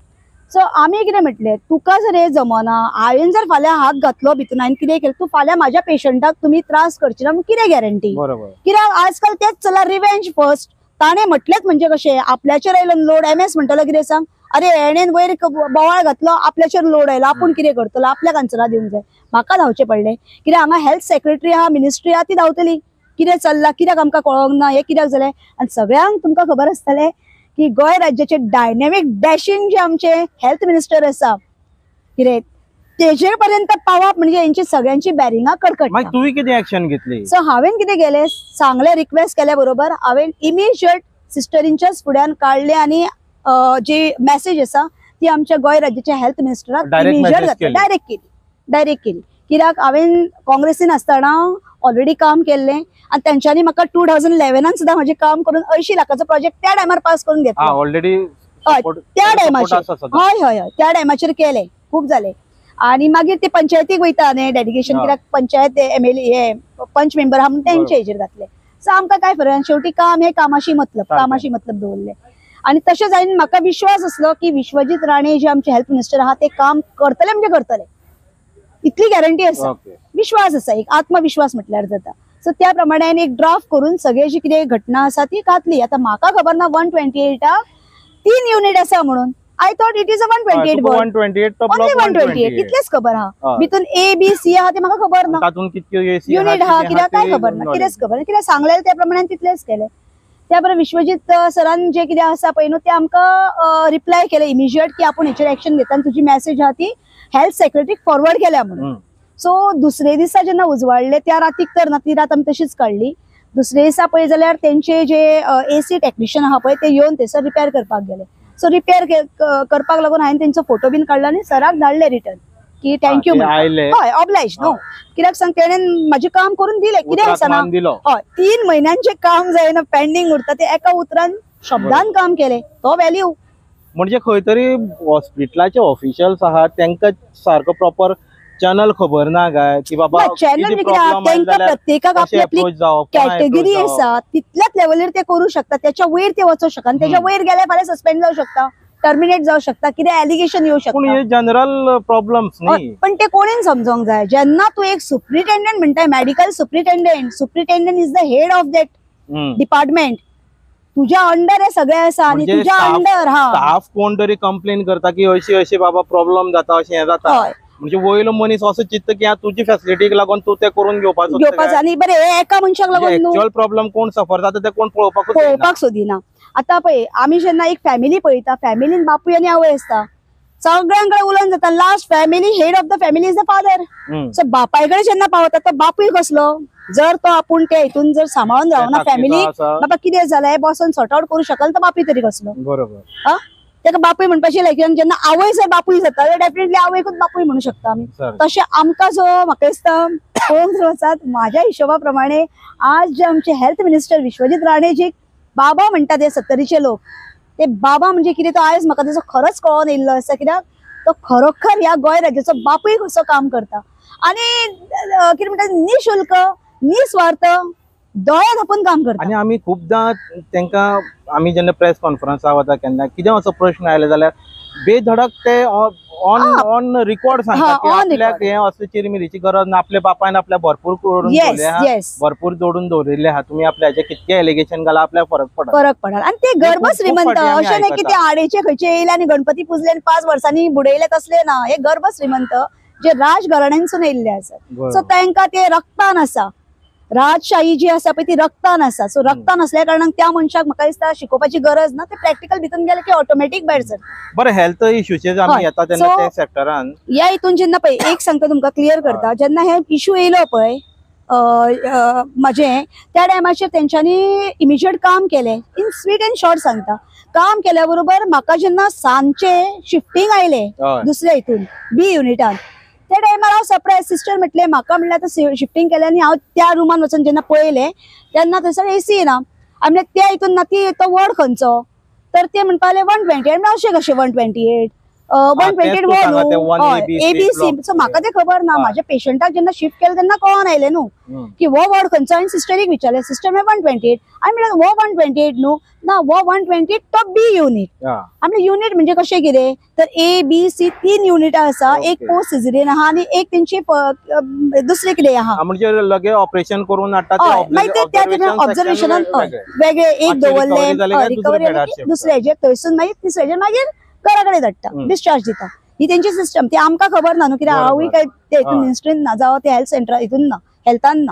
सो आमी कितें म्हटलें तुका जर हें जमना, हांवें जर फाल्यां हात घातलो भितून हांवें कितें केलें, तूं फाल्यां म्हाज्या पेशंटाक तुमी त्रास करचे ना कितें गॅरंटी, कित्याक आजकाल तेच चल्लां रिवेंज फर्स्ट. ताणें म्हटलेंच म्हणजे कशें आपल्याचेर आयलो लोड, एमएस म्हणटलो कितें सांग, अरे हेणेन वयर बोवाळ घातलो आपल्याचेर लोड आयलो, आपूण कितें करतलो, आपल्याक आन्सरां दिवंक जाय. म्हाका धांवचें पडलें कित्याक हांगा हेल्थ सेक्रेटरी आहा, मिनिस्ट्री आहा, ती धांवतली कितें चल्लां, कित्याक आमकां कळोंक ना, हें कित्याक जालें. आनी सगळ्यांक तुमकां खबर आसतलें की गोंय राज्याचे डायनॅमीक डॅशींग जे आमचे हेल्थ मिनिस्टर आसा कितें तेजेर पर्यंत पावप म्हणजे हेंची सगळ्यांची बॅरिंगां कडकडटा. तुवें कितें एक्शन घेतली? सो हांवें कितें केलें, सांगलें, रिक्वेस्ट केल्या बरोबर हांवें इमिजिएट सिस्टरींच्याच फुड्यान काडलें आनी जी मॅसेज आसा ती आमच्या गोंय राज्याच्या हेल्थ मिनिस्टराक इमिजिएट घातली, डायरेक्ट केली, डायरेक्ट केली. कित्याक हांवें काँग्रेसीन आसतना ऑलरेडी काम केल्लें आनी तेंच्यांनी म्हाका 2011 सुद्दां म्हजें काम करून 80 लाखाचो प्रोजेक्ट त्या टायमार पास करून घेतलो ऑलरेडी, त्या टायमाचेर. हय हय हय, त्या टायमाचेर केलें, खूब जालें. आनी मागीर ते पंचायतीक वयता न्ही डेडिकेशन, कित्याक पंचायत एमएलए हे पंच मेंबर आहा म्हणून तेंच्या हेजेर घातले. सो आमकां काय फरक, शेवटी काम हे कामाशी मतलब, कामाशी मतलब दवरले. आनी तशेंच हांवें म्हाका विश्वास आसलो की विश्वजीत राणे जे आमचे हेल्थ मिनिस्टर आहा ते काम करतले म्हणजे करतले, इतली गॅरंटी आसा, विश्वास आसा, एक आत्मविश्वास म्हटल्यार जाता. सो त्या प्रमाणे हांवें एक ड्राफ्ट करून सगळे जी कितें घटना आसा ती घातली. आतां म्हाका खबर ना 128 3 युनिट आसा म्हणून. I thought it is a 128 ward. 128 only 128 इतलेच खबर आहा, भितून ए बी सी आहा ते म्हाका खबर ना, युनिट आहा कित्याक काय खबर ना, कितेंच खबर ना, कित्याक सांगलेलें त्या प्रमाणे तितलेंच केलें. त्या बरोबर विश्वजीत सरान जे कितें आसा पळय न्हू ते आमकां रिप्लाय केलें इमिजिएट की आपूण हेचेर एक्शन घेता आनी तुजी मॅसेज आहा ती हेल्थ सेक्रेटरीक फॉरवर्ड केल्या म्हणून. सो दुसरे दिसा जेन्ना उजवाडले त्या रातीक तर ना, ती रात आमी तशीच काडली. दुसरे दिसा पळय जाल्यार तेंचे जे एसी टेक्निशियन आहा पळय ते येवन थंयसर रिपेर करपाक गेले. सो रिपेर करपाक लागून हांवें तेंचो फोटो बीन काडलो आनी सराक धाडले रिटर्न की thank you. हय, ऑब्लायज न्हू, कित्याक सांग तेणेन म्हाजें काम करून दिलें, कितें आसना हय 3 म्हयन्यांचें काम जायना पेंडींग उरता ते एका उतरान शब्दान काम केलें, तो व्हॅल्यू. म्हणजे खंय तरी हॉस्पिटलाचे ऑफिशियल्स आहात तांकां सारको प्रॉपर चॅनल खबर ना काय की बाबा चॅनल तांकां प्रत्येकाक आपली आपली कॅटेगरी आसा तितल्याच लेवलीर ते करू शकता, त्याच्या वयर ते वचूंक शकता, त्याच्या वयर गेल्यार फाल्यां सस्पेंड जावं शकता, टर्मिनेट जावं शकता, कितें एलिगेशन येवं शकता. पूण हे जनरल प्रॉब्लम्स न्ही, पण ते कोणेन समजोंक जाय. जेन्ना तूं एक सुप्रिटेंडंट म्हणटाय, medical superintendent, superintendent is the head of that department, तुझ्या अंडर हे सगळे आसा आनी तुझ्या अंडर हा स्टाफ कोण तरी कंप्लेन करता की अशी अशी बाबा प्रॉब्लम जाता, अशें हें जाता, म्हणजे वयलो मनीस असो चिंतता की तुजी फॅसिलिटीक लागून तूं ते करून घेवपाचो. आनी बरें हे एका मनशाक लागून एक्चुअल प्रॉब्लम कोण सफर जाता ते कोण पळोवपाक सोदिना. आतां पळय आमी जेन्ना एक फॅमिली पळयता, फॅमिलीन बापूय आनी आवय आसता, सगळ्यांकडे उलोवन जाता, last family head of the family is the father. So बापाय कडेन जेन्ना पावता तो बापूय कसलो, जर तो आपूण ते हितून जर सांबाळून रावना फॅमिली, बाबा कितें जालें बसून सॉर्ट आउट करूं शकल, तो बापूय तरी कसलो, बरोबर. ताका बापूय म्हणपाची लायकी. जेन्ना आवय जर बापूय जाता जाल्यार डेफिनेटली आवयकूच बापूय म्हणू शकता आमी. तशें आमकां जो म्हाका दिसता पळोवंक वचात म्हाज्या हिशोबा प्रमाणे आज जे आमचे हेल्थ मिनिस्टर विश्वजीत राणे जे बाबा म्हणटात हे सत्तरीचे लोक, ते बाबा म्हणजे कितें तो आयज म्हाका तेजो खरोच कळोन येयल्लो आसा, कित्याक तो खरोखर ह्या गोंय राज्याचो बापूय कसो काम करता आनी कितें म्हणटा निशुल्क निस्वार्थ दोळे धांपून काम करता. आनी आमी खुबदां तांकां आमी जेन्ना प्रेस कॉन्फरन्साक वता केन्ना कितें असो प्रश्न आयले जाल्यार बेधडक ते ऑन ऑन रिकॉर्ड सांगता की आपल्याक हे असले चिरमिरीची गरज ना, आपल्या बापायन आपल्या भरपूर करून दवरले, भरपूर जोडून दवरिल्ले आहा, तुमी आपल्या हेचे कितके एलिगेशन घाला आपल्याक फरक पडना, फरक पडना. आनी ते गर्भ श्रीमंत अशें न्ही की ते आडेचे खंयचे येयले आनी गणपती पुजले आनी 5 वर्सांनी बुडयले तसले ना, हे गर्भ श्रीमंत जे राजघराण्यांसून येयल्ले आसात. सो तांकां ते रक्तान आसा, राजशाही जी आसा पळय ती रक्तान आसा. सो रक्तान आसल्या कारणान त्या मनशाक म्हाका दिसता शिकोवपाची गरज ना, ते प्रॅक्टिकल भितून गेले की ऑटोमॅटीक भायर सरता. बरें, हेल्थ इश्यूचेर आमी येता तेन्ना त्या सेक्टरान ह्या हितून जेन्ना पळय एक सांगता तुमकां क्लियर करता, जेन्ना हे इश्यू येयलो पळय म्हजें त्या टायमाचेर तेंच्यांनी इमिजिएट काम केलें. इन स्वीट एंड शॉर्ट सांगता, काम केल्या बरोबर म्हाका जेन्ना सांजचे शिफ्टींग आयलें दुसऱ्या हितून बी युनिटान, त्या टायमार हांव सरप्रायज. सिस्टर म्हटलें म्हाका म्हणल्यार आतां शिफ्टींग केलें आनी हांव त्या रुमान वचून जेन्ना पळयलें तेन्ना थंयसर एसी ना, आनी म्हणलें त्या हितून ना ती तो वॉर्ड खंयचो, तर ते म्हणपाक लागले 128. म्हणल्यार अशें कशें 128 128 वो न्हू ए बी सी. सो म्हाका तें खबर ना, म्हाज्या पेशंटाक जेन्ना शिफ्ट केलें तेन्ना कळोन आयलें न्हू की हो वॉर्ड खंयचो. हांवें सिस्टरीक विचारलें, सिस्टर म्हणलें 128. आनी म्हणलें हो 128 न्हू, ना हो 128 तो बी युनिट. आनी युनिट म्हणजे कशें कितें तर ए बी सी 3 युनिटां आसा, एक पोस्ट सिजरीन आहा आनी एक तेंची दुसरें कितें आहा, म्हणजे लगे ऑपरेशन करून मागीर त्या ऑब्जर्वेशनान वेगळे एक दवरले, रिकवरी दुसऱ्या हेजेर, थंयसून मागीर तिसऱ्या हेजेर मागीर घरा कडेन धाडटा, डिस्चार्ज दिता. ही तेंची सिस्टम, ती आमकां खबर ना न्हू, कित्याक हांवूय काय ते हितून मिनिस्ट्रीन ना जावं ते हेल्थ सेंटर हितून ना, हेल्थान ना.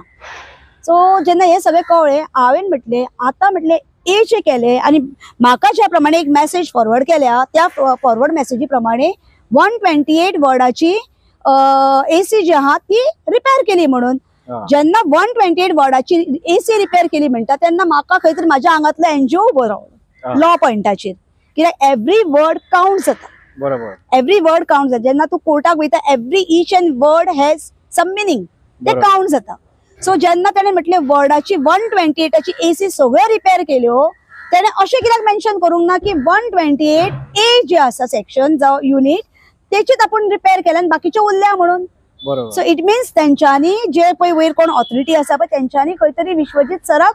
सो जेन्ना हे सगळें कळ्ळें हांवें म्हटलें आतां म्हटलें ए जे केलें आनी म्हाका ज्या प्रमाणे एक मॅसेज फॉरवर्ड केल्या त्या फॉरवर्ड मॅसेजी प्रमाणे 128 वॉर्डाची एसी जी आहा ती रिपेर केली म्हणून. जेन्ना 128 वॉर्डाची एसी रिपेर केली म्हणटा तेन्ना म्हाका खंय तरी म्हाज्या आंगांतलो एनजीओ उबो रावलो लॉ पॉयंटाचेर, कित्याक एवरी वर्ड काउंट जाता, बरोबर, एवरी वर्ड काउंट जाता. जेन्ना तूं कोर्टाक वयता every each and word has some meaning, ते काउंट जाता. सो जेन्ना ताणें म्हटलें वर्डाची 128 एसी सगळ्यो रिपेर केल्यो, ताणें अशें कित्याक मेन्शन करूंक ना की 128 ए जे आसा सेक्शन जावं युनिट तेचीच आपूण रिपेर केल्या आनी बाकीच्यो उरल्या म्हणून. सो it means तेंच्यांनी जे पळय वयर कोण ऑथॉरिटी आसा पळय तेंच्यांनी खंय तरी विश्वजीत सराक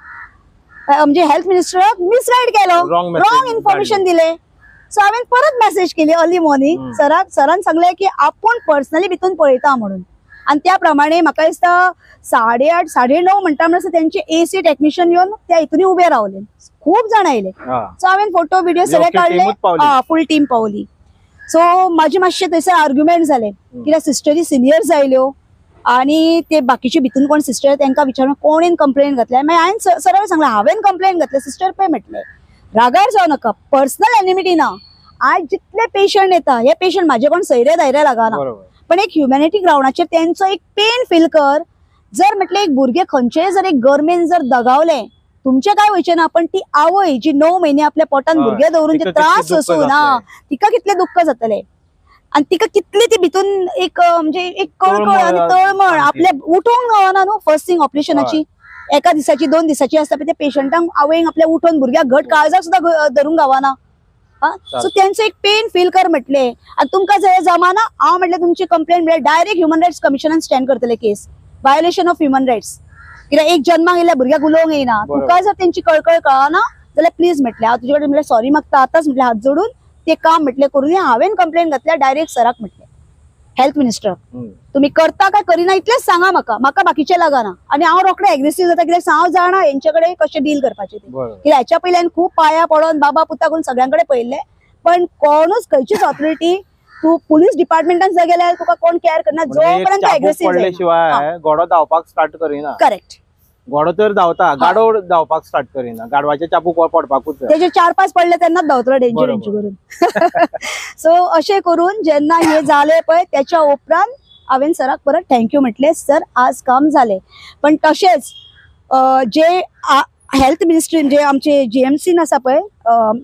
म्हणजे हेल्थ मिनिस्टराक मिसगायड केलो, रॉंग इन्फॉर्मेशन दिले. सो हांवें परत मेसेज केली अर्ली मॉर्निंग सराक. सरान सांगलें की आपूण पर्सनली भितून पळयता म्हणून. आनी त्या प्रमाणे म्हाका दिसता 8:30 9:30 म्हणटा म्हणसर तेंचे एसी टेक्निशियन येवन त्या हितून उबे रावले, खूब जाण आयले. सो हांवें फोटो व्हिडिओ सगळे काडले, फूल टीम पावली. सो म्हाजे मातशे थंयसर आर्ग्युमेंट जाले कित्याक सिस्टरी सिनियर्स आयल्यो आनी ते बाकीचे भितून कोण सिस्टर तांकां विचारून कोणेन कंप्लेन घातल्या. मागीर हांवें सरळ सांगलें हांवें कंप्लेन घातल्या सिस्टर पळय म्हटलें रागार जावं नाका, पर्सनल एनिमिटी ना. आज जितले पेशंट येता हे पेशंट म्हाजे कोण सैरे दायरे लागना, पण एक ह्युमॅनिटी ग्रावंडाचेर तेंचो एक पेन फील कर. जर म्हटलें एक भुरगें खंयचेय जर एक गरमेन जर दगावलें तुमचें काय वयचें ना, पण ती आवय जी 9 म्हयने आपल्या पोटान भुरगें दवरून जे त्रास सोसून ना तिका कितलें दुःख जातलें आनी तिका कितली ती भितून एक म्हणजे एक कळकळ आनी तळमळ आपल्या उठोवंक गावना न्हू. फर्स्ट थिंग ऑपरेशनाची एका दिसाची 2 दिसाची आसता, पण त्या पेशंटांक आवयक आपल्या उठोवन भुरग्याक घट काळजाक सुद्दां धरूंक गावना. सो तेंचो एक पेन फील कर म्हटलें. आनी तुमकां जर जमाना हांव म्हटलें तुमची कंप्लेन म्हळ्यार डायरेक्ट ह्युमन रायट्स कमिशनान स्टँड करतले case, violation of human rights. कित्याक एक जन्माक येयल्ल्या भुरग्याक उलोवंक येयना, तुका जर तेंची कळकळ कळना जाल्यार प्लीज म्हटलें हांव तुजे कडेन म्हटलें सॉरी मागता आतांच म्हटलें हात जोडून ते काम म्हटलें करून हांवें कंप्लेन घातल्या डायरेक्ट सराक म्हटलें हेल्थ मिनिस्टर तुमी करता काय करिना इतलेंच सांगा म्हाका, म्हाका बाकीचें लागना. आनी हांव रोखडें एग्रेसीव जाता कित्याक हांव जाणा हेंचे कडेन कशें डील करपाचें तें. कित्याक ह्याच्या पयलीं हांवें खूब पांयां पडोन बाबा पुता करून सगळ्यां कडेन पळयल्लें, पण कोणूच खंयचीच ऑथॉरिटी तूं पुलीस डिपार्टमेंटान जर गेल्यार तुका कोण केअर करना जोपर्यंत एग्रेसीव शिवाय घोडो धांवपाक स्टार्ट करिना. करेक्ट, घोडो तर धांवता, गाडो धांवपाक स्टार्ट करिना, गाडवाचे चाबूक पडपाकूच तेजे 4-5 पडले तेन्नाच धांवतलो डेंजर हेंचे करून. सो अशें करून जेन्ना हे जालें पळय त्याच्या उपरांत हांवें सराक परत thank you म्हटलें, सर आज काम जालें. पण तशेंच जे हेल्थ मिनिस्ट्री जे आमचे जीएमसीन आसा पळय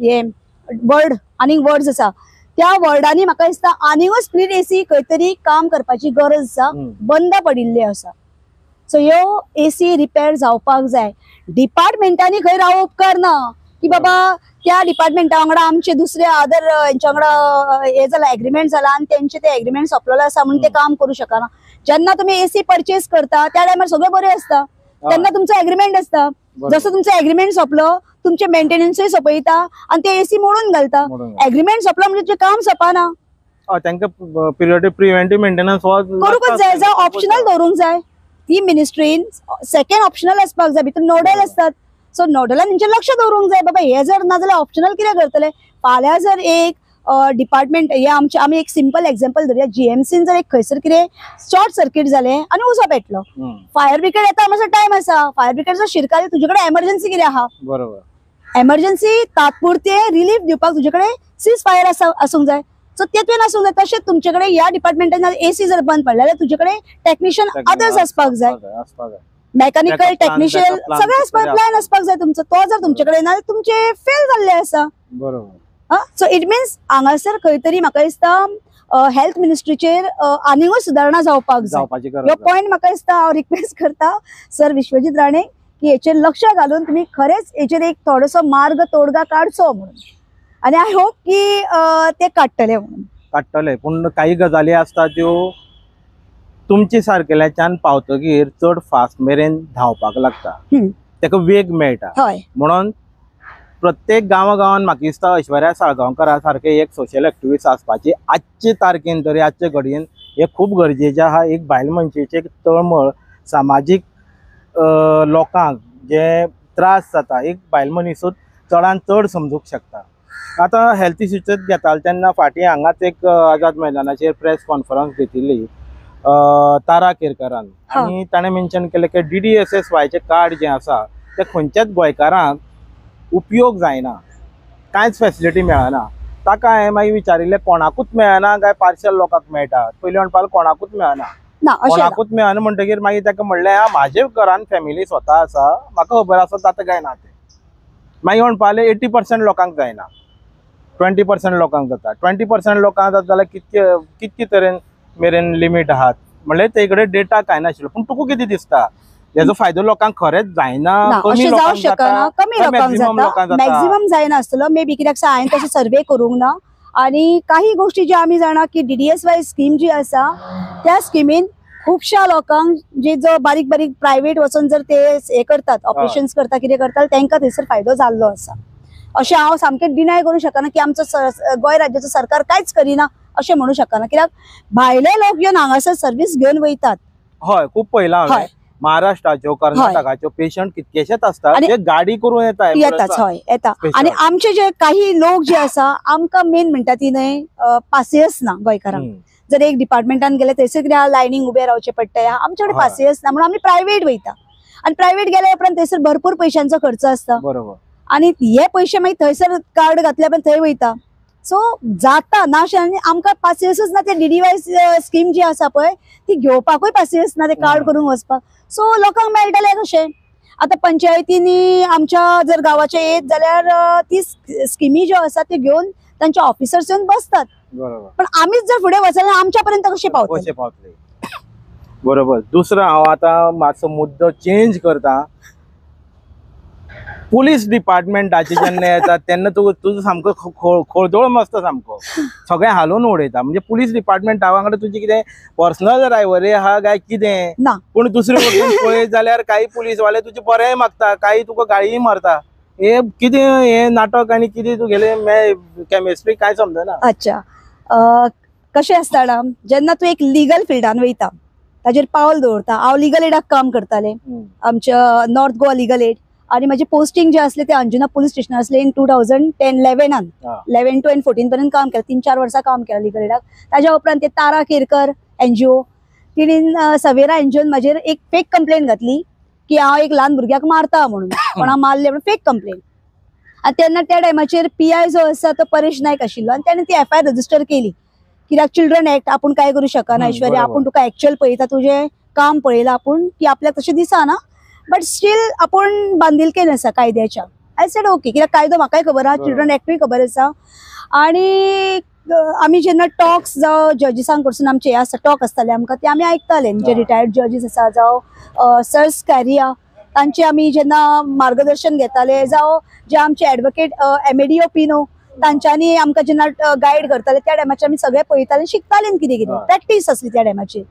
हे वर्ड आनीक वर्ड्स आसा त्या वर्डांनी म्हाका दिसता आनीकूच स्प्लीट एसी खंय तरी काम करपाची गरज आसा, बंद पडिल्ली आसा. सो ह्यो एसी रिपेर जावपाक जाय. डिपार्टमेंटांनी खंय रावप उपकारना की बाबा त्या डिपार्टमेंटा वांगडा आमचे दुसरे अदर हेंच्या वांगडा हे जाला एग्रीमेंट जाला आनी तेंचे ते एग्रीमेंट सोंपलेलो आसा म्हणून ते काम करूं शकना. जेन्ना तुमी एसी परचेस करता त्या टायमार सगळें बरें आसता, तेन्ना तुमचो एग्रीमेंट आसता. जसो तुमचो एग्रीमेंट सोंपलो तुमचे मेंटेनन्सूय सोंपयता आनी ते एसी मोडून घालता. एग्रीमेंट सोंपलो म्हणजे तुजें काम सोंपना, तांकां पिरियड प्रिव्हेंटीव मेंटेनन्स करूंकच जाय, जावं ऑप्शनल दवरूंक जाय. ती मिनिस्ट्रीन सेकंड ऑप्शनल आसपाक जाय, भितर नोडल आसतात. सो नोडलान तेंचेर लक्ष दवरूंक जाय बाबा हे जर ना जाल्यार ऑप्शनल कितें करतले. फाल्यां जर एक डिपार्टमेंट हे आमचे आमी एक सिंपल एग्जाम्पल धरुया, जीएमसीन जर एक खंयसर कितें शॉर्ट सर्कीट जालें आनी उजो पेटलो, फायर ब्रिगेड येता म्हणसर टायम आसा, फायर ब्रिगेड जर शिरकाले तुजे कडेन एमर्जन्सी कितें आहा, बरोबर एमर्जन्सी तात्पुरते रिलीफ दिवपाक तुजे कडेन सीज फायर आसा आसूंक जाय. सो ते तुवें आसूंक जाय. तशेंच तुमचे कडेन ह्या डिपार्टमेंटान एसी जर बंद पडले जाल्यार तुजे कडेन टेक्निशियन अदर्स आसपाक जाय, मेकॅनिकल टेक्निशियन सगळे आसपाक प्लॅन आसपाक जाय तुमचो. तो जर तुमचे कडेन ना जाल्यार तुमचे फेल जाल्ले आसा. बरोबर. सो it means हांगासर खंय तरी म्हाका दिसता हेल्थ मिनिस्ट्रीचेर आनीकूय सुदारणा जावपाक जाय. हो पॉयंट म्हाका दिसता हांव रिक्वेस्ट करता सर विश्वजीत राणे की हेचेर लक्ष घालून तुमी खरेंच हेचेर एक थोडोसो मार्ग तोडगा काडचो म्हणून, आनी I hope की ते काडटले म्हणून. काडटले, पूण काही गजाली आसता त्यो तुमचे सारकेल्याच्यान पावतगीर चड फास्ट मेरेन धांवपाक लागता, ताका वेग मेळटा. म्हणून प्रत्येक गांवा गांवान म्हाका दिसता ऐश्वर्या साळगांवकारा सारके एक सोशल एक्टिविस्ट आसपाची आजचे तारखेन तरी आजचे घडयेन हे खूब गरजेचें आहा. एक बायल मनशेची एक तळमळ सामाजीक लोकांक जे त्रास जाता एक बायल मनीसूच चडान चड समजूंक शकता. आतां हेल्थ इश्यूच घेताले तेन्ना फाटीं हांगाच एक आझाद मैदानाचेर प्रेस कॉन्फरन्स घेतिल्ली तारा केरकरान, आनी ताणें मेन्शन केलें की DDSSYचें कार्ड जें आसा तें खंयच्याच गोंयकारांक उपयोग जायना, कांयच फेसिलिटी मेळना. ताका हांवें मागीर विचारिल्लें कोणाकूच मेळना काय पार्शल लोकांक मेळटा? पयलीं म्हणपाक कोणाकूच मेळना, कोणाकूच मेळना म्हणटगीर मागीर ताका म्हणलें म्हाजे घरान फॅमिली स्वता आसा, म्हाका खबर आसा जाता काय ना तें. मागीर म्हणपाक 80% लोकांक जायना, 20% लोकांक जाता. 20% लोकांक जाता जाल्यार कितके कितके तरेन मेरेन लिमीट आहात म्हणल्यार ते कडेन डेटा कांय नाशिल्लो. पूण तुका कितें दिसता हेजो फायदो लोकांक खरेंच जायना? अशें जावंक शकना, कमी लोकांक जाता, मॅक्झिमम जायना आसतलो मे बी, कित्याक हांवें तशें सर्वे करूंक ना. आनी काही गोष्टी ज्यो आमी जाणा की DDSY scheme जी आसा त्या स्किमीन खुबश्या लोकांक जे जो बारीक बारीक प्रायव्हेट वचून जर ते हे करतात, ऑपरेशन्स करता, कितें करतात, तांकां थंयसर फायदो जाल्लो आसा. अशें हांव सामकें डिनाय करूं शकना की आमचो गोंय राज्याचो सरकार कांयच करिना अशें म्हणू शकना, कित्याक भायले लोक येवन हांगासर सर्वीस घेवन वयतात. हय, खूब पळयलां हांवें, महाराष्ट्राच्यो, कर्नाटकाच्यो पेशंट कितकेशेच असतात जे गाडी करून येतात. हय, येता. आणि आमचे जे काही लोक जे आसा, आमकां मेन म्हणटा ती न्हय पासियस ना गोंयकारांक. जर एक डिपार्टमेंटान गेले थंयसर कितें लायनींग उबे रावचे पडटा, आमचे कडेन पासियस ना म्हणून आमी प्रायव्हेट वयता. आनी प्रायव्हेट गेल्या उपरांत थंयसर भरपूर पयशांचो खर्च आसता. बरोबर. आनी हे पयशे मागीर थंयसर कार्ड घातल्या उपरांत थंय वयता. सो जाता ना अशें. आनी आमकां पासियसूच ना, ते डीडीवाय स्कीम जी आसा पळय ती घेवपाकूय पासियस ना, ते कार्ड करून वचपाक. सो लोकांक मेळटलें कशें? आतां पंचायतींनी आमच्या जर गांवाचे येत जाल्यार ती स्किमी ज्यो आसा त्यो घेवन तांचे ऑफिसर्स येवन बसतात. पण आमीच जर फुडें वचले आमच्या पर्यंत कशें पावतले? पावतले. बरोबर. दुसरो हांव आतां मातसो मुद्दो चेंज करता. पुलीस डिपार्टमेंटाचे जेन्ना येता तेन्ना तुजो सामको खोळदोळ मसता, सामको सगळें हालोवन उडयता. म्हणजे पुलीस डिपार्टमेंटा वांगडा तुजी कितें पर्सनल रायवरी आहा काय कितें ना? पूण दुसरे वटेन पळयत जाल्यार काही पुलीसवाले तुजे बरेंय मागता, काही तुका गाळीय मारता. हे कितें हें नाटक आनी कितें तुगेलें केमिस्ट्री काय समजना. अच्छा, कशें आसता जेन्ना तूं एक लिगल फिल्डान वयता, ताजेर पावल दवरता. हांव लिगल एडाक काम करतालें, आमच्या नॉर्थ गोवा लिगल एड, आणि माझे पोस्टिंग जे असले ते अंजुना पोलीस स्टेशन असले इन 2010-11 11 to 14 पर्यंत काम केलं, 3-4 वर्षा काम केलं लिगल एडाक. ताज्या उपरांत ते तारा केरकर एनजीओ, तिणें सवेरा एनजीओन म्हाजेर एक फेक कंप्लेन घातली की हांव एक ल्हान भुरग्याक मारता म्हणून, कोणा मारले म्हणून फेक कंप्लेन. आनी तेन्ना त्या टायमाचेर पीआय जो आसा तो परेश नायक आशिल्लो, आनी ताणें ती एफआयआर रजिस्टर केली कित्याक चिल्ड्रन एक्ट आपूण काय करूं शकना ऐश्वर्या, आपूण तुका एक्चुअल पळयता, तुजें काम पळयलां आपूण की आपल्याक तशें दिसना, बट स्टील आपूण बांदिलकेन आसा कायद्याच्या. I said okay, कित्याक कायदो म्हाकाय खबर आहा, चिल्ड्रन एक्टूय खबर आसा. आनी आमी जेन्ना टॉक्स जावं जजीसांक कडसून आमचे हे आसता टॉक आसताले आमकां, ते आमी आयकताले, जे रिटायर्ड जजीस आसा जावं सर्स कॅरिया तांचे आमी जेन्ना मार्गदर्शन घेताले, जावं जे आमचे एडवोकेट एमएडीओ पिनो तांच्यांनी आमकां जेन्ना गायड करताले त्या टायमाचेर आमी सगळे पळयताले, शिकताले कितें कितें, प्रॅक्टीस आसली त्या टायमाचेर.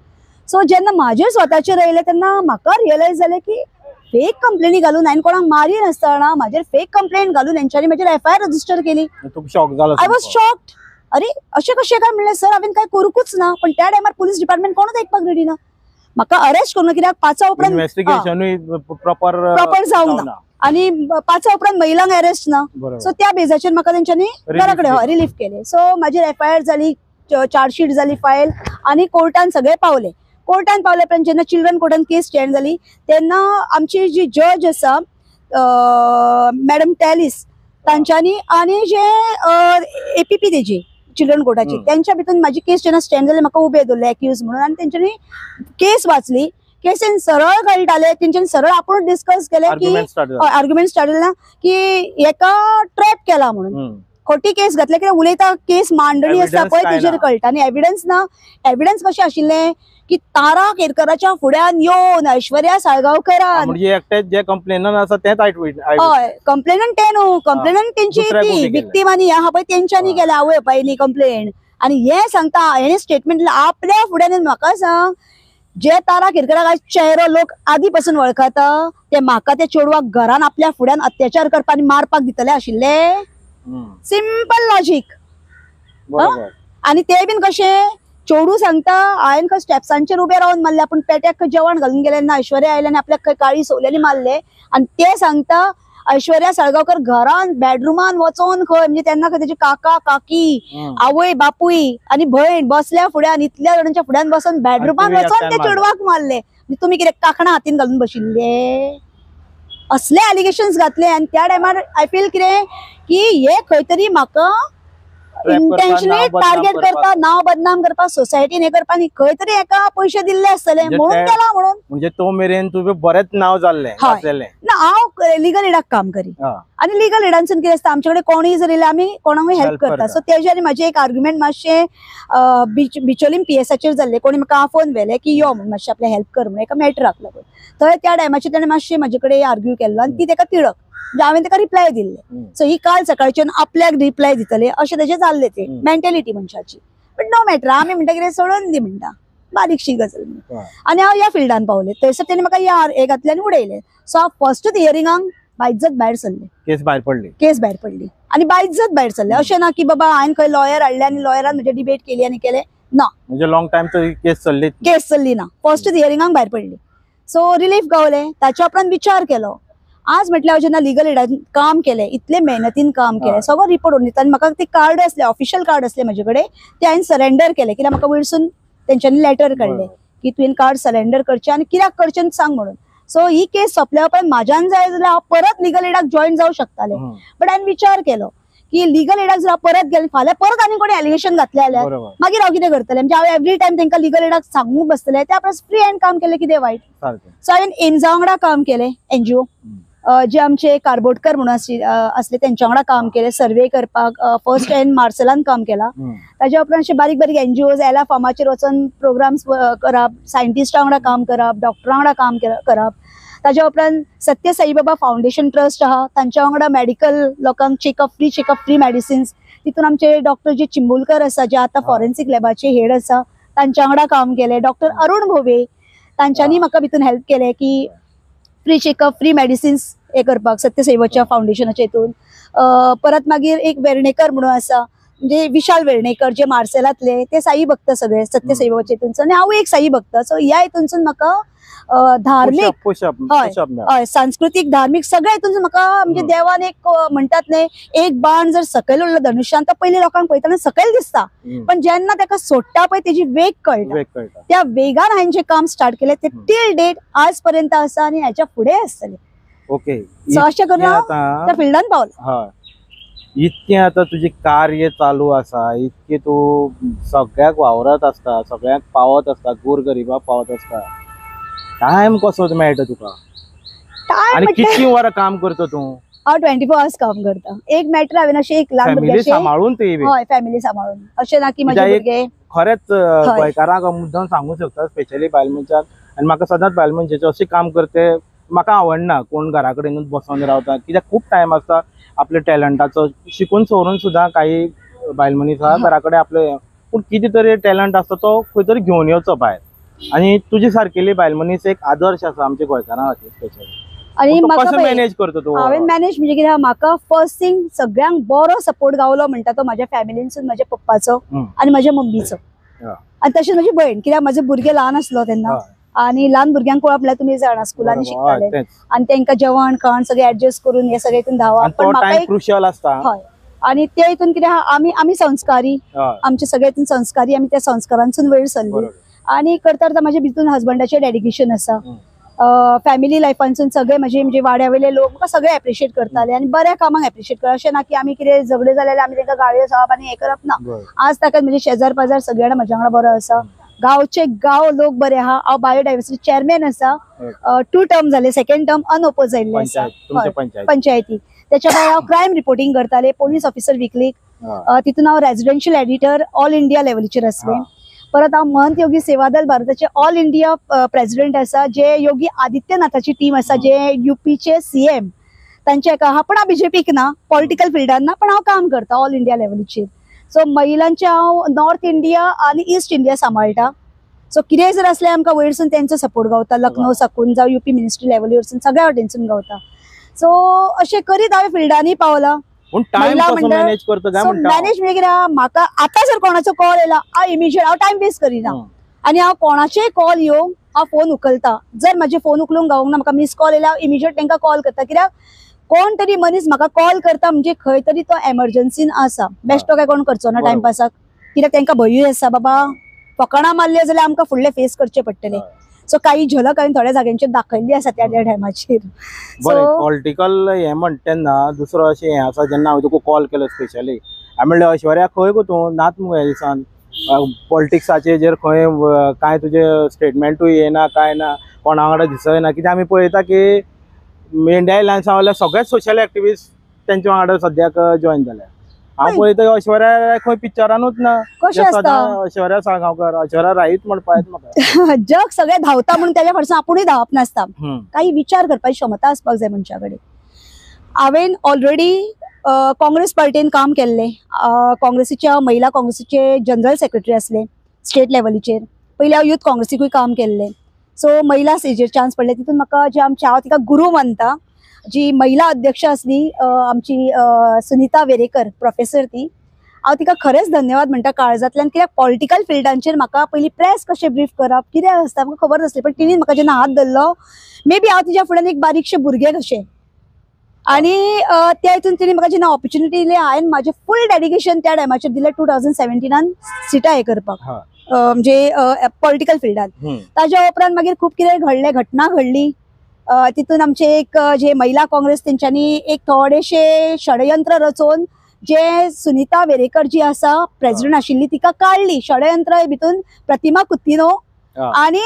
सो जेन्ना म्हाजेर स्वताचेर आयलें तेन्ना म्हाका रियलायज जालें की फेक कंप्लेनी घालून हांवें कोणाक मारी नासतना म्हाजेर फेक कंप्लेन घालून हेंच्यांनी म्हाजेर एफआयआर रजिस्टर केली. I was shocked. अरे अशें कशें काय म्हणलें सर, हांवें काय करूंकूच ना. पण त्या टायमार पुलीस डिपार्टमेंट कोणूच आयकपाक रेडी ना, म्हाका अरेस्ट करूं कित्याक 5 उपरांत इन्व्हेस्टिगेशनूय प्रॉपर जावंक ना आनी 5 उपरांत महिलांक अरेस्ट ना. सो त्या बेजाचेर म्हाका तेंच्यांनी घरा कडेन रिलीफ केलें. सो म्हाजेर एफआयआर जाली, चार्जशीट जाली फायल, आनी कोर्टान सगळे पावले. कोर्टान पावल्या उपरांत जेन्ना चिल्ड्रन कोर्टान केस स्टँड जाली तेन्ना आमची जी जज आसा मॅडम टॅलिस तांच्यांनी आनी जे एपीपी तेजी चिल्ड्रन कोर्टाची त्यांच्या भितर म्हाजी केस जेन्ना स्टँड जाली म्हाका उबे दवरले एक्यूज म्हणून, आनी तेंच्यांनी केस वाचली. केसीन सरळ कळटाले, तेंच्यांनी सरळ आपूण डिस्कस केले की आर्ग्युमेंट स्टार्ट जालें की हेका ट्रॅप केला म्हणून, खोटी केस घातले. कित्याक उलयता केस मांडणी आसता पळय तेजेर कळटा, आनी एविडन्स ना. एविडन्स कशें आशिल्लें की तारा केरकराच्या फुड्यान येवन ऐश्वर्या साळगांवकरान, जे कंप्लेनंट आसा तेच हय कंप्लेनंट ते न्हू, कंप्लेनंट तेंची ती विक्टीम आनी हे आहा पळय तेंच्यांनी केल्या आवय बापायनी कंप्लेन. आनी हे सांगता हेणे स्टेटमेंट आपल्या फुड्यान. म्हाका सांग, जे तारा केरकराक चेहरो लोक आदी पासून वळखता ते म्हाका ते चेडवाक घरान आपल्या फुड्यान अत्याचार करपा आनी मारपाक दितले आशिल्ले. Simple logic. आनी ते बीन कशें चेडू सांगता हांवें खंय स्टेप्सांचेर उबे रावन मारले, आपूण पेट्याक खंय जेवण घालून गेलें ना, ऐश्वर्या आयलें आनी आपल्याक खंय काळी सोवल्यांनी मारले. आनी ते सांगता ऐश्वर्या साळगांवकर घरान बेडरुमान वचोन खंय, म्हणजे तेन्ना खंय तेजे काका काकी आवय बापूय आनी भयण बसल्या फुड्यान, इतल्या जाणांच्या फुड्यान बसून बेडरुमान वचोन ते चेडवाक मारले. तुमी कितें कांकणां हातीन घालून बशिल्ले? असले एलिगेशन्स घातले. आनी त्या टायमार I feel कितें की हे खंय तरी म्हाका इंटेन्शनली टार्गेट करता, नाव बदनाम करपाक, सोसायटीन हे करपाक, खंय तरी एका पयशे दिल्ले आसतले म्हणून केला म्हणून. म्हणजे तो मेरेन तुवें बरेंच नाव जाल्लें ना. हांव लिगल एडाक काम करी आनी लिगल एडानसून कितें आसता, आमचे कडेन कोणूय जर येयल्यार आमी कोणाकूय हेल्प करता. सो तेजे आनी म्हाजें एक आर्ग्युमेंट मातशें बिचोलीम पीएसाचेर जाल्लें. कोणी म्हाका आफोवन व्हेलें की यो म्हणून मातशें आपल्याक हेल्प कर म्हणून एका मॅटराक लागून. थंय त्या टायमाचेर ताणें मातशें म्हाजे कडेन आर्ग्यू केल्लो आनी ती ताका तिडक, हांवें ताका रिप्लाय दिल्ले. सो ही काल सकाळच्यान आपल्याक रिप्लाय दितले अशें तेजें जाल्लें, ते मेंटेलिटी मनशाची. बट नो मॅटर, आमी म्हणटा कितें सोडून दी म्हणटा, बारीकशी गजाल. आनी हांव ह्या फिल्डान पावलें थंयसर तेणी म्हाका ह्या हे घातले आनी उडयलें. सो हांव फर्स्टूच हियरिंगाक बायजत भायर सरलें. केस भायर पडली. केस भायर पडली आनी बायजत भायर सरलें. अशें ना की बाबा हांवें खंय लॉयर हाडले आनी लॉयरान म्हजे डिबेट केली आनी केलें ना. म्हणजे लॉंग टायम तरी केस चल्ली. केस चल्ली ना, फर्स्टूच हियरिंगाक भायर पडली. सो रिलीफ गावलें. ताच्या उपरांत विचार केलो आज म्हटल्यार हांव जेन्ना लिगल एडान काम केलें इतले मेहनतीन काम केलें सगळो रिपोर्ट दिता आनी म्हाका ते कार्ड आसले ऑफिशियल कार्ड आसले म्हजे कडेन ते हांवें सरेंडर केलें. कित्याक म्हाका वयरसून तेंच्यांनी लेटर काडलें की तुवें कार्ड सरेंडर करचें आनी कित्याक करचें सांग म्हणून. सो ही केस सोंपल्या उपरांत म्हाज्यान जाय जाल्यार हांव परत लिगल एडाक जॉयन जावं शकतालें. बट हांवें विचार केलो की लिगल एडाक जर हांव परत गेलें फाल्यां परत आनी कोणी एलिगेशन घातलें जाल्यार मागीर हांव कितें करतलें. म्हणजे हांव एवरी टायम तांकां लिगल एडाक सांगूंक बसतलें. त्या परस फ्री हँड काम केलें कितें वायट. सो हांवें एम्सा वांगडा काम केलें, एनजीओ जे आमचे कारबोटकर म्हणून आसले तेंच्या वांगडा काम केलें सर्वे करपाक. फर्स्ट हांवें मार्सेलान काम केलां. ताज्या उपरांत अशे बारीक बारीक एनजीओज एला फार्माचेर वचून प्रोग्राम्स करप, सायंटिस्टा वांगडा काम करप, डॉक्टरा वांगडा काम करप. ताज्या उपरांत सत्य साईबाबा फावंडेशन ट्रस्ट आहा तांच्या वांगडा मेडिकल लोकांक checkup free, checkup free medicines. तितून आमचे डॉक्टर जे चिंबुलकर आसा जे आतां फॉरेन्सिक लॅबाचे हेड आसा तांच्या वांगडा काम केलें. डॉक्टर अरुण भोवे तांच्यांनी म्हाका भितून हेल्प केलें की फ्री चेकअप फ्री मेडिसिन्स हे करपाक सत्य साईबाबाच्या फावंडेशनाच्या हितून. परत मागीर एक वेर्णेकर म्हणून आसा म्हणजे विशाल वेर्णेकर जे मार्सेलांतले ते साई भक्त सगळे सत्य साईबाबाच्या हितूनसून आनी हांव एक साई भक्त. सो ह्या हितूनसून म्हाका धार्मीक हय सांस्कृतीक धार्मीक सगळ्या हितूनसून म्हाका म्हणजे देवान एक म्हणटात न्ही एक बाण जर सकयल उरलो धनुष्यान तो पयलीं लोकांक पळयतना सकयल दिसता पण जेन्ना ताका सोडटा पळय तेजी वेग कळटा. त्या वेगान हांवें जें काम स्टार्ट केलें ते टील डेट आज पर्यंत आसा आनी ह्याच्या फुडें आसतलें. ओके. सो अशें करून हांव त्या फिल्डान पावलें. इतकें आतां तुजें कार्य चालू आसा, इतकें तूं सगळ्याक वावरत आसता, सगळ्याक पावत आसता, गोर गरिबाक पावत आसता, टायम कसो मेळटा तुका आनी कितलीं वरां काम करता तूं? हांव 24 आवर्स काम करता. एक मॅटर हांवें अशें एक ल्हान फॅमिली सांबाळून ती हय फॅमिली सांबाळून अशें ना की म्हजे भुरगे खरेंच गोंयकारांक मुद्दम सांगूंक शकता स्पेशली बायल मनशाक. आनी म्हाका सदांच बायल मनशाचें अशें काम करते म्हाका आवडना कोण घरा कडेनूच बसोन रावता कित्याक खूब टायम आसता आपल्या टॅलंटाचो शिकून सवरून सुद्दां काही बायल मनीस आहा घरा कडेन आपले पूण कितें तरी टॅलंट आसता तो खंय तरी घेवन येवचो भायर. आनी तुजे सारकेली बायल मनीस एक आदर्श आसा आमच्या गोंयकारां खातीर स्पेशली. आनी कसो मॅनेज करता तूं? हांवें मॅनेज म्हणजे कितें म्हाका फर्स्ट थिंग सगळ्यांक बरो सपोर्ट गावलो म्हणटा तो म्हाज्या फॅमिलीनसून, म्हाज्या पप्पाचो आनी म्हाज्या मम्मीचो आनी तशेंच म्हजी भयण. कित्याक म्हाजो भुरगें ल्हान आसलो तेन्ना आनी ल्हान भुरग्यांक पळोवप म्हळ्यार तुमी जाणा स्कुलांनी शिकताले आनी तांकां जेवण खाण सगळें एडजस्ट करून हे सगळें हितून धांवप पण म्हाका क्रुशियल आसता. हय आनी ते हितून कितें आमी आमी संस्कारी आमचे सगळे हितून संस्कारी आमी त्या संस्कारांसून वयर सरली आनी करता करता म्हाजे भितून हजबंडाचें डेडिकेशन आसा. फॅमिली लायफानसून सगळे म्हजे म्हणजे वाड्या वयले लोक म्हाका सगळे एप्रिशिएट करताले आनी बऱ्या कामाक एप्रिशिएट करता. अशें ना की आमी कितें झगडे जाले जाल्यार आमी तांकां गाळयो जावप आनी हें करप ना. आज ताका म्हणजे शेजार पाजार सगळे जाणां म्हज्या वांगडा बरो आसा. गांवचे गांव लोक बरे आहा. हांव बायोडायवर्सिटी चेअरमॅन आसा. 2 टर्म जाले, सेकंड टर्म अनओपोज आयिल्ले आसा पंचायती. त्याच्या भायर हांव क्रायम रिपोर्टिंग करताले पोलीस ऑफिसर विकलीक. तितून हांव रेजिडेन्शियल एडिटर ऑल इंडिया लेवलीचेर आसलें. परत हांव महंत योगी सेवादल भारताचे ऑल इंडिया प्रेसिडेंट आसा जे योगी आदित्यनाथाची टीम आसा जे युपीचे सीएम तांचे एका आहा. पण हांव बीजेपीक ना, पॉलिटिकल फिल्डान ना, पण हांव काम करता ऑल इंडिया लेवलीचेर. सो महिलांचे हांव नॉर्थ इंडिया आनी ईस्ट इंडिया सांबाळटा. सो कितेंय जर आसलें आमकां वयरसून तेंचो सपोर्ट गावता, लखनौ साकून जावं युपी मिनिस्ट्री लेवलीवरसून सगळ्या वटेनसून गावता. सो अशें करीत हांवें फिल्डांनी पावलां. महिला मंडळ मॅनेज म्हणजे कितें म्हाका आतां जर कोणाचो कॉल येयला हांव इमिजिएट हांव टायम वेस्ट करिना आनी हांव कोणाचेय कॉल येवं हांव फोन उखलता. जर म्हाजे फोन उखलूंक गावूंक ना म्हाका मिस कॉल येयला हांव इमिजिएट तांकां कॉल करता. कित्याक कोण तरी मनीस म्हाका कॉल करता म्हणजे खंय तरी तो एमर्जन्सीन आसा. बेश्टो काय कोण करचो ना टायमपासाक कित्याक तांकां भंयूय आसा बाबा फकाणां मारले जाल्यार आमकां फुडले फेस करचे पडटले. सो काही झलक हांवें थोड्या जाग्यांचेर दाखयल्ली आसा त्या त्या टायमाचेर. बरें पॉलिटिकल हें म्हणटा तेन्ना दुसरो अशें हें आसा जेन्ना हांवें तुका कॉल केलो स्पेशली हांवें म्हणलें ऐश्वर्या खंय गो तूं नात मुगो ह्या दिसान पॉलिटिक्साचेर खंय कांय तुजें स्टेटमेंटूय येना कांय ना कोणा वांगडा दिसना. कित्याक आमी पळयता की इंडिया एलायन्सा वयल्या सगळेच सोशल एक्टिविस्ट तेंच्या वांगडा सद्याक जॉयन जाल्या. हांव पळयता ऐश्वर्या खंय पिक्चरानूच ना. कशें आसता ऐश्वर्या साळगांवकर ऐश्वर्या रायत म्हणपा येता म्हाका. जग सगळें धांवता म्हणून त्याच्या फाटसून आपुणूय धांवप नासता. काही विचार करपाची क्षमता आसपाक जाय मनशा कडेन. हांवें ऑलरेडी काँग्रेस पार्टीन काम केल्लें. काँग्रेसीच्या महिला काँग्रेसीचे जनरल सेक्रेटरी आसले स्टेट लेवलीचेर. पयलीं हांव यूथ काँग्रेसीकूय काम केल्लें. सो महिला स्टेजीर चान्स पडले तितून म्हाका जे आमची हांव तिका गुरू मानता जी महिला अध्यक्ष आसली आमची सुनीता वेरेकर प्रोफेसर ती हांव तिका खरेंच धन्यवाद म्हणटा काळजांतल्यान कित्याक पॉलिटिकल फिल्डांचेर म्हाका पयलीं प्रेस कशें ब्रीफ करप कितें आसता म्हाका खबर नासलें पण तिणें म्हाका जेन्ना हात धरलो मे बी हांव तिज्या फुड्यान एक बारीकशें भुरगें कशें आनी त्या हितून तिणें म्हाका जेन्ना ऑपॉर्च्युनिटी दिली हांवें म्हाजें फूल डेडिकेशन त्या टायमाचेर दिलें 2017 सिटां हें करपाक म्हणजे पॉलिटिकल फिल्डान. ताज्या उपरांत मागीर खूब कितें घडलें घटना घडली तितून आमचे एक जे महिला काँग्रेस तेंच्यांनी एक थोडेशे षडयंत्र रचोवन जे सुनीता वेरेकर जी आसा प्रेसिडेंट आशिल्ली तिका काडली षडयंत्र भितून प्रतिमा कुतिनो आनी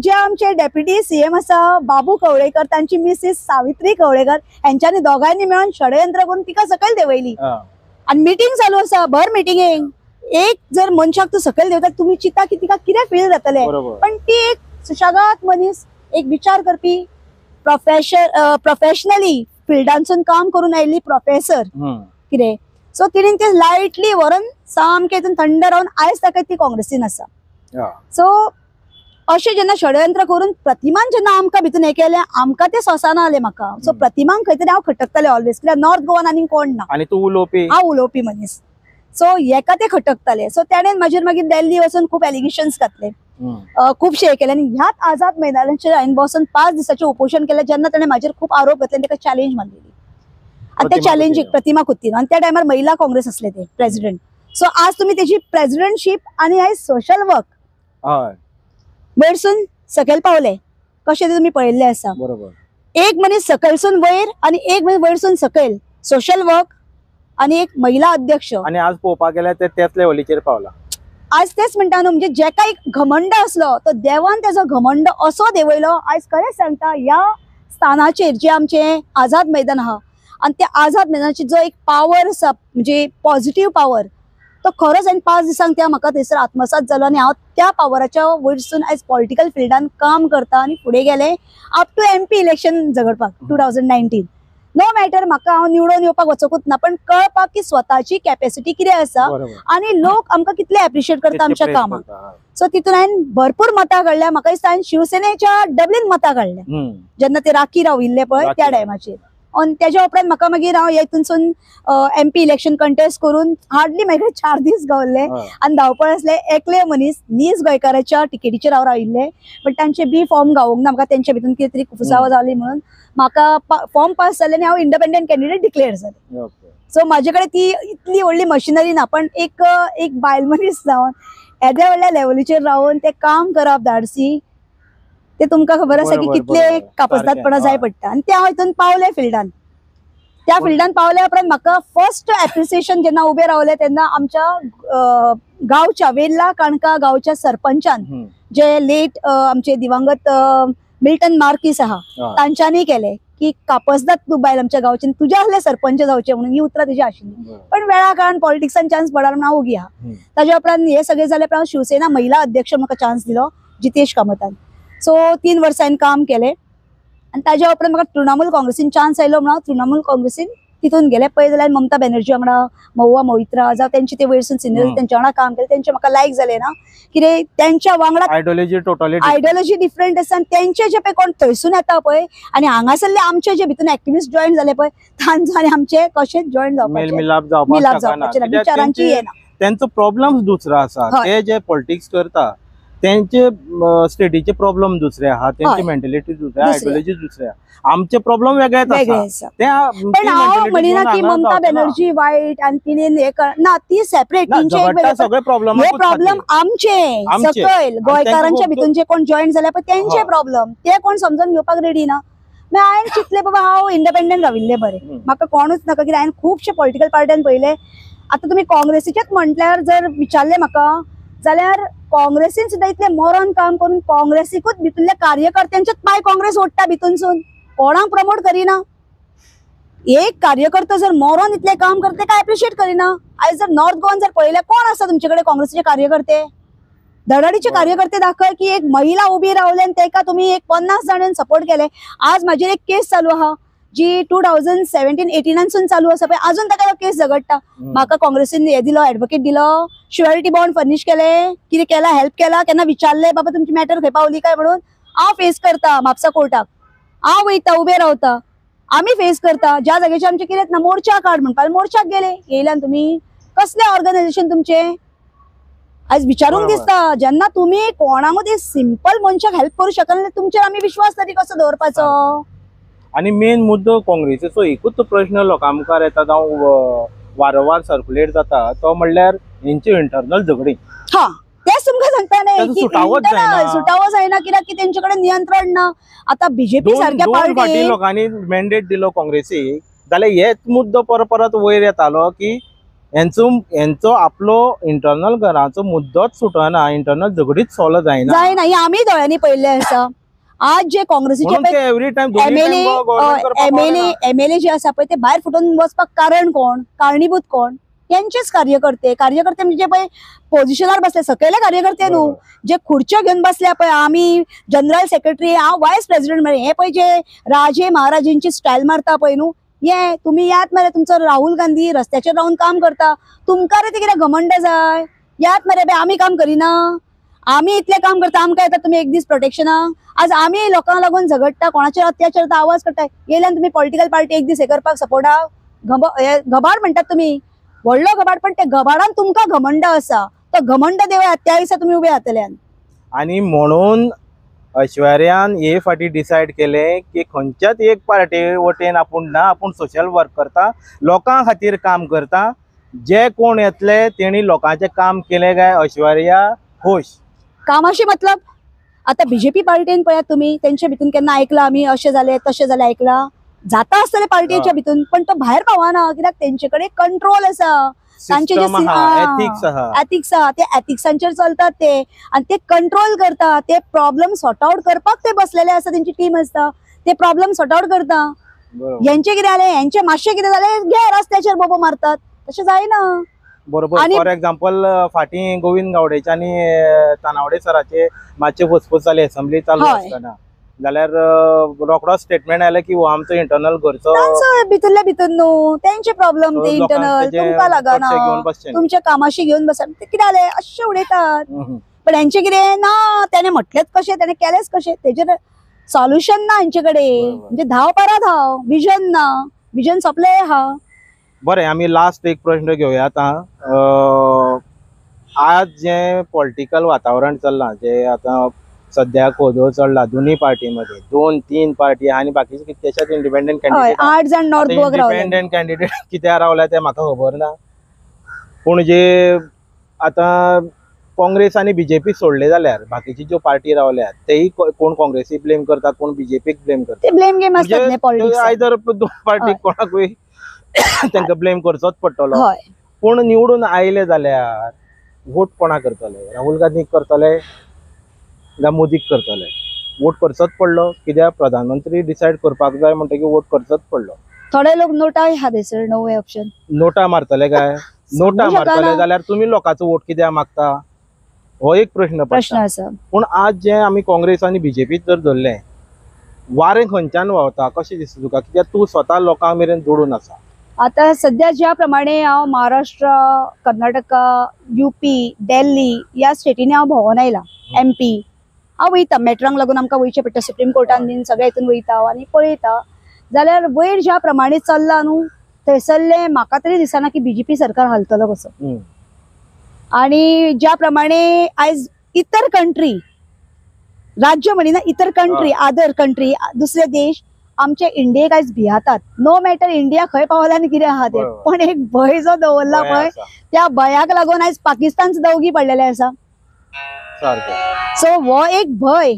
जे आमचे डेप्युटी सीएम आसा बाबू कवळेकर तांची मिसीस सावित्री कवळेकर हेंच्यांनी दोगांयनी मेळून षडयंत्र करून तिका सकयल देंवयली. आनी मिटींग चालू आसा भर मिटिंगेक एक जर मनशाक तूं सकयल देंवता तुमी चिंता की तिका कितें फील जातलें पण ती एक सुशागात मनीस एक विचार करपी प्रोफेशनली फिल्डांसून काम करून आयिल्ली प्रोफेसर कितें सो तिणें ते लायटली व्हरून सामकें हितून थंड रावन आयज ताका ती काँग्रेसीन आसा. सो अशें जेन्ना षडयंत्र करून प्रतिमान जेन्ना आमकां भितून हें केलें आमकां तें सोंसना जालें म्हाका. सो प्रतिमांक खंय तरी हांव खटकतालें ऑलवेज कित्याक नॉर्थ गोवान आनीक कोण ना आनी तूं उलोवपी हांव उलोवपी मनीस सो हेका ते खटकताले. सो तेणें म्हाजेर मागीर दिल्ली वचून खूब एलिगेशन्स घातले खुबशे हे केले आनी ह्याच आझाद मैदानाचेर हांवें बसून 5 दिसाचें उपोशण केलें जेन्ना तेणें म्हाजेर खूब आरोप घातले आनी ताका चॅलेंज मारलेली आनी त्या चॅलेंजीक प्रतिमा कुतिन्हो आनी त्या टायमार महिला काँग्रेस आसले ते प्रेसिडेंट. सो आज तुमी तेजी प्रेसिडेंटशीप आनी आयज सोशल वर्क वयरसून सकयल पावले कशें ते तुमी पळयल्लें आसा. एक मनीस सकयलसून वयर आनी एक मनीस वयरसून सकयल सोशल वर्क आनी एक महिला अध्यक्ष आनी आज पळोवपाक गेल्यार ते त्याच लेवलीचेर पावला. आज तेच म्हणटा न्हू म्हणजे जेका एक घमंड आसलो तो देवान तेजो घमंड असो देंवयलो. आयज खरेंच सांगता ह्या स्थानाचेर जे आमचें आझाद मैदान आहा आनी त्या आझाद मैदानाची जो एक पावर आसा म्हणजे पॉझिटिव्ह पावर तो खरोच हांवें 5 दिसांक त्या म्हाका थंयसर आत्मसात जालो आनी हांव त्या पावराच्या वयरसून आयज पॉलिटिकल फिल्डान काम करता आनी फुडें गेलें अप टू MP election झगडपाक 2019. नो मॅटर म्हाका हांव निवडून येवपाक वचकूच ना पण कळपाक की स्वताची कॅपेसिटी कितें आसा आनी लोक आमकां कितले एप्रिशिएट करता आमच्या कामाक. सो तितून हांवें भरपूर मतां काडल्या म्हाका दिसता हांवें शिवसेनेच्या डबलीन मतां काडल्या जेन्ना ते राखी राविल्ले पळय त्या टायमाचेर. आनी तेज्या उपरांत म्हाका मागीर हांव हितूनसून MP election कंटेस्ट करून हार्डली म्हाजे 4 दीस गावल्ले आनी धांवपळ आसले एकले मनीस नीज गोंयकाराच्या टिकेटीचेर हांव राविल्लें बट तांचे बी फॉर्म गावूंक ना म्हाका तेंच्या भितून कितें तरी कुफुसांव जाली म्हणून म्हाका फॉर्म पास जालें आनी हांव इंडिपेंडंट कॅन्डिडेट डिक्लेअर जालें. सो म्हाजे कडेन ती इतली व्हडली मशिनरी ना पण एक एक बायल मनीस जावन येद्या व्हडल्या लेवलीचेर रावन तें काम करप धाडसी ते तुमकां खबर आसा की कितले कापस्तादपणा जाय पडटा आनी ते हांव हितून पावलें फिल्डान. त्या फिल्डान पावल्या उपरांत म्हाका फर्स्ट एप्रिसिएशन जेन्ना उबें रावलें तेन्ना आमच्या गांवच्या वेल्ला काणका गांवच्या सरपंचान जे लेट आमचे दिवंगत मिल्टन मार्कीस आहा तांच्यांनी केलें की कापसदाद तूं बायल आमच्या गांवचे तुज्या आहले सरपंच जावचे म्हणून ही उतरां तेजी आशिल्ली पण वेळा काळान पॉलिटिक्सान चान्स पडला म्हणून हांव ओगी आहा. ताज्या उपरांत हे सगळें जाले उपरांत शिवसेना महिला अध्यक्ष म्हाका चान्स दिलो जितेश कामतान. सो 3 वर्सां हांवें काम केलें आनी ताज्या उपरांत म्हाका तृणमूल काँग्रेसीन चान्स आयलो म्हणून हांव तृणमूल काँग्रेसीन तितून गेलें. पळय जाल्यार ममता बॅनर्जी वांगडा महुआ मोहित्रा जावं तेंचे ते वयरसून सिनियर तेंच्या वांगडा काम केलें तेंचें म्हाका लायक जालें ना कितें तेंच्या वांगडा आयडियोलॉजी टोटली आयडियोलॉजी डिफरंट आसा आनी तेंचे जे पळय कोण थंयसून येता पळय आनी हांगासरले आमचे जे भितून एक्टिविस्ट जॉयन जाले पळय तांचो आनी आमचे कशेंच जॉयन जावपाचें मिलाप जावपाचें ना विचारांची येना. तेंचो प्रॉब्लम दुसरो आसा ते जे पॉलिटिक्स करता त्यांचे स्टेटीचे प्रॉब्लम दुसरे आहा त्यांची मेंटॅलिटी दुसरे आयडियोलॉजी दुसरे आमचे प्रॉब्लम वेगळे आसा. पण हांव म्हणिना की ममता बॅनर्जी वायट आनी तिणें ना ती सेपरेट सगळे प्रॉब्लम हे प्रॉब्लम आमचे सकयल गोंयकारांच्या भितून जे कोण जॉईन जाले पळय तेंचे प्रॉब्लम ते कोण समजून घेवपाक रेडी ना. मागीर हांवें चिंतलें बाबा हांव इंडिपेंडंट राविल्लें बरें म्हाका कोणूच नाका कित्याक हांवें खुबशे पॉलिटिकल पार्ट्यान पळयलें. आतां तुमी काँग्रेसीचेच म्हटल्यार जर विचारलें म्हाका जाल्यार काँग्रेसीन सुद्दां इतलें मरोन काम करून काँग्रेसीकूच भितरल्या कार्यकर्त्यांच्याच पांय काँग्रेस ओडटा भितूनसून कोणाक प्रमोट करिना. एक कार्यकर्तो जर मरोन इतलें काम करता काय एप्रिशिएट करिना. आयज जर नॉर्थ गोवान जर पळयलें कोण आसा तुमचे कडेन काँग्रेसीचे कार्यकर्ते धडाडीचे कार्यकर्ते दाखय की एक महिला उबी रावले आनी तेका तुमी एक 50 जाणांनी सपोर्ट केले. आज म्हाजेर एक केस चालू आहा जी 2017-18 चालू आसा पळय, अजून ताका केस झगडटा. म्हाका काँग्रेसीन हे दिलो, एडवोकेट दिलो, शुअरिटी बॉन्ड फर्निश केले, कितें केला, हेल्प केला, केन्ना विचारले बाबा तुमची मॅटर खंय पावली काय म्हणून. हांव फेस करता म्हापसा कोर्टाक, हांव वयता उबे रावता, आमी फेस करता. ज्या जाग्याचेर आमचें कितें ना मोर्चा काड म्हणपाक, मोर्चाक गेले येयल्यान तुमी कसलें ऑर्गनायझेशन तुमचें आयज विचारूंक दिसता. जेन्ना तुमी कोणाकूच एक सिंपल मनशाक हेल्प करूं शकना, तुमचेर आमी विश्वास तरी कसो दवरपाचो? आनी मेन मुद्दो काँग्रेसीचो एकूच प्रश्न लोकां मुखार येता, जावं वारंवार सर्कुलेट जाता, तो म्हणल्यार हेंची इंटरनल झगडी. हा, तेच तुमकां सांगता न्ही, सुटावो जायना, कित्याक की तेंचे कडेन नियंत्रण ना. आतां बीजेपी सारक्या पार्टी लोकांनी मॅन्डेट दिलो काँग्रेसीक, जाल्यार हेच मुद्दो परत परत वयर येतालो की हेंचो आपलो इंटरनल घराचो मुद्दोच सुटना, इंटरनल झगडीच सॉल्व जायना. जायना, हे आमी दोळ्यांनी पळयल्लें आसा. आज जे काँग्रेसीचे एमएलए जे आसा पळय ते भायर फुटून वचपाक कारण कोण, कारणीभूत कोण? यांचेच कार्यकर्ते. कार्यकर्ते म्हणजे पळय पोजिशनार बसले सकयले कार्यकर्ते न्हू, जे खुर्च्यो घेवन बसले पळय, आमी जनरल सेक्रेटरी, हांव वायस प्रेसिडेंट मरे, हे पळय जे राजे महाराजांची स्टायल मारता पळय न्हू, ये तुमी यात मरे, तुमचो राहुल गांधी रस्त्याचेर रावन काम करता, तुमकां रे ते कितें घमंड जाय? यात मरे बे, आमी काम करिना, आमी इतलें काम करता, आमकां येता तुमी एक दीस प्रोटेक्शनाक. आज आमी लोकांक लागून झगडटा, कोणाचेर अत्याचार जाता आवाज करता, येयल्यान तुमी पॉलिटिकल पार्टी एक दीस हे करपाक सपोर्टाक घबाड म्हणटात तुमी, व्हडलो घबाड, पण त्या घबाडान तुमकां घमंड आसा, तो घमंड देवयात त्या दिसा तुमी उबे जातल्यान. आनी म्हणून ऐश्वर्यान हे फाटी डिसायड केलें की खंयच्याच एक पार्टी वटेन आपूण ना, आपूण सोशल वर्क करता, लोकां खातीर काम करता, जे कोण येतले तेणी लोकांचें काम केलें काय ऐश्वर्या खोश. कामाशी मतलब. आतां बीजेपी पार्टीन पळयात तुमी, तेंचे भितून केन्ना आयकलां आमी अशें जालें तशें जालें आयकलां जाता आसतलें पार्टीच्या भितून, पण तो भायर पावना, कित्याक तेंचे कडेन कंट्रोल आसा, तांचे जे एथिक्स आहा ते एथिक्सांचेर चलतात ते, आनी ते कंट्रोल करता, ते प्रॉब्लम सॉर्ट आउट करपाक ते बसलेले आसा, तेंची टीम आसता, ते प्रॉब्लम सॉर्ट आउट करता. हेंचे कितें जालें, हेंचे मातशें कितें जालें घे रस्त्याचेर बोबो मारतात, तशें जायना. बरोबर. फॉर एक्झाम्पल फाटीं गोविंद गावडेचे आनी तानावडे सराचे मातशे फुसफूस जाले असेंब्ली चालू आसतना, जाल्यार रोकडो स्टेटमेंट आयलें की हो आमचो इंटरनल घरचो भितरल्या भितर न्हू, तेंचे प्रॉब्लम ते इंटरनल, तुमकां लागना, तुमच्या कामाशी घेवन बसा. कितें जालें अशें उलयतात, पण हेंचे कितें ना, तेणें म्हटलेंच कशें, तेणें केलेंच कशें, तेजेर सॉल्युशन ना हेंचे कडेन. म्हणजे धांव परा धांव, विजन ना, विजन सोंपलें आहा. बरें, आमी लास्ट एक प्रश्न घेवया आतां. आज जें पॉलिटिकल वातावरण चल्लां, जें आतां सद्या खोदो चडला दोन्ही पार्टी मध्ये, 2-3 पार्टी आनी बाकीचे कितलेशेच इंडिपेंडंट कॅन्डिडेट, 8 जाण नॉर्थ गोवाक रावले. इंडिपेंडंट कॅन्डिडेट कित्याक रावल्या ते म्हाका खबर ना, पूण जे आतां काँग्रेस आनी बीजेपी सोडले जाल्यार बाकीची ज्यो पार्टी रावल्या तेय कोण काँग्रेसीक ब्लेम करता, कोण बीजेपीक ब्लेम करता, ते ब्लेम गेम आसतात न्ही पॉलिटिक्स. आयदर दोन पार्टी कोणाकूय तांकां ब्लेम करचोच पडटलो. पूण निवडून आयले जाल्यार वोट कोणाक करतले? राहुल गांधीक करतले काय मोदीक करतले? वोट करचोच पडलो, कित्याक प्रधानमंत्री डिसायड करपाक जाय म्हणटकीर वोट करचोच पडलो. थोडे लोक नोटा आहा थंयसर, नो ऑप्शन, नोटा मारतले काय? नोटा मारतले जाल्यार तुमी लोकांचो वोट कित्याक मागता, हो एक प्रश्न प्रश्न आसा. पूण आज जे आमी काँग्रेस आनी बीजेपी जर धरलें, वारें खंयच्यान व्हांवता कशें दिसता तुका? कित्याक तूं स्वता लोकां मेरेन जोडून आसा. आतां सद्या ज्या प्रमाणे हांव महाराष्ट्र, कर्नाटका, युपी, दिल्ली ह्या स्टेटींनी हांव भोंवोन आयलां, एमपी हांव वयता, मॅटरांक लागून आमकां वयचें पडटा, सुप्रीम कोर्टान बीन सगळ्या हितून वयता हांव आनी पळयता, जाल्यार वयर ज्या प्रमाणे चल्लां न्हू थंयसरलें म्हाका तरी दिसना की बीजेपी सरकार हालतलो कसो. आनी ज्या प्रमाणे आयज इतर कंट्री, राज्य म्हणिना, इतर कंट्री, अदर कंट्री, दुसरे देश आमचे इंडियेक आयज भियातात. नो मॅटर इंडिया खंय पावला आनी कितें आहा तें, पण एक भंय जो दवरला पळय, त्या भंयाक लागून आयज पाकिस्तान सुद्दां ओगी पडलेलें आसा. सो हो एक भंय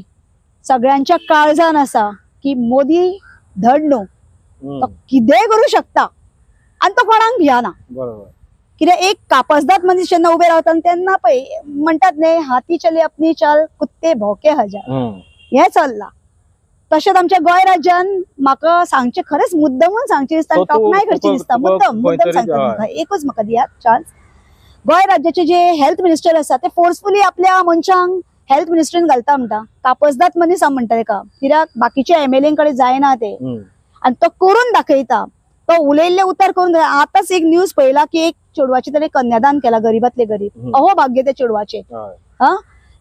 सगळ्यांच्या काळजान आसा की मोदी धड न्हू, तो कितेंय करूं शकता आनी तो कोणाक भियाना. कित्याक एक कापसदाद मनीस जेन्ना उबे रावता तेन्ना पळय म्हणटात न्ही, हाती चली अपनी चाल, कुत्ते भोके हजार, हें चल्लां. तशेंच आमच्या गोंय राज्यान म्हाका सांगचें खरेंच मुद्दमून सांगचें दिसता, तोखणाय करची दिसता, मुद्दम मुद्दम सांगता तुमकां, एकूच म्हाका दियात चान्स. गोंय राज्याचे जे हेल्थ मिनिस्टर आसा ते फोर्सफुली आपल्या मनशांक हेल्थ मिनिस्ट्रीन घालता म्हणटा, कापसदाद मनीस आसा म्हणटा तेका, कित्याक बाकीच्या एमएलए कडेन जायना ते. आनी तो करून दाखयता, तो उलयल्ले उतर करून. आतांच एक न्यूज पळयला की एक चेडवाचें ताणें कन्यादान केला, गरीबातले गरीब, अहोभाग्य त्या चेडवाचें.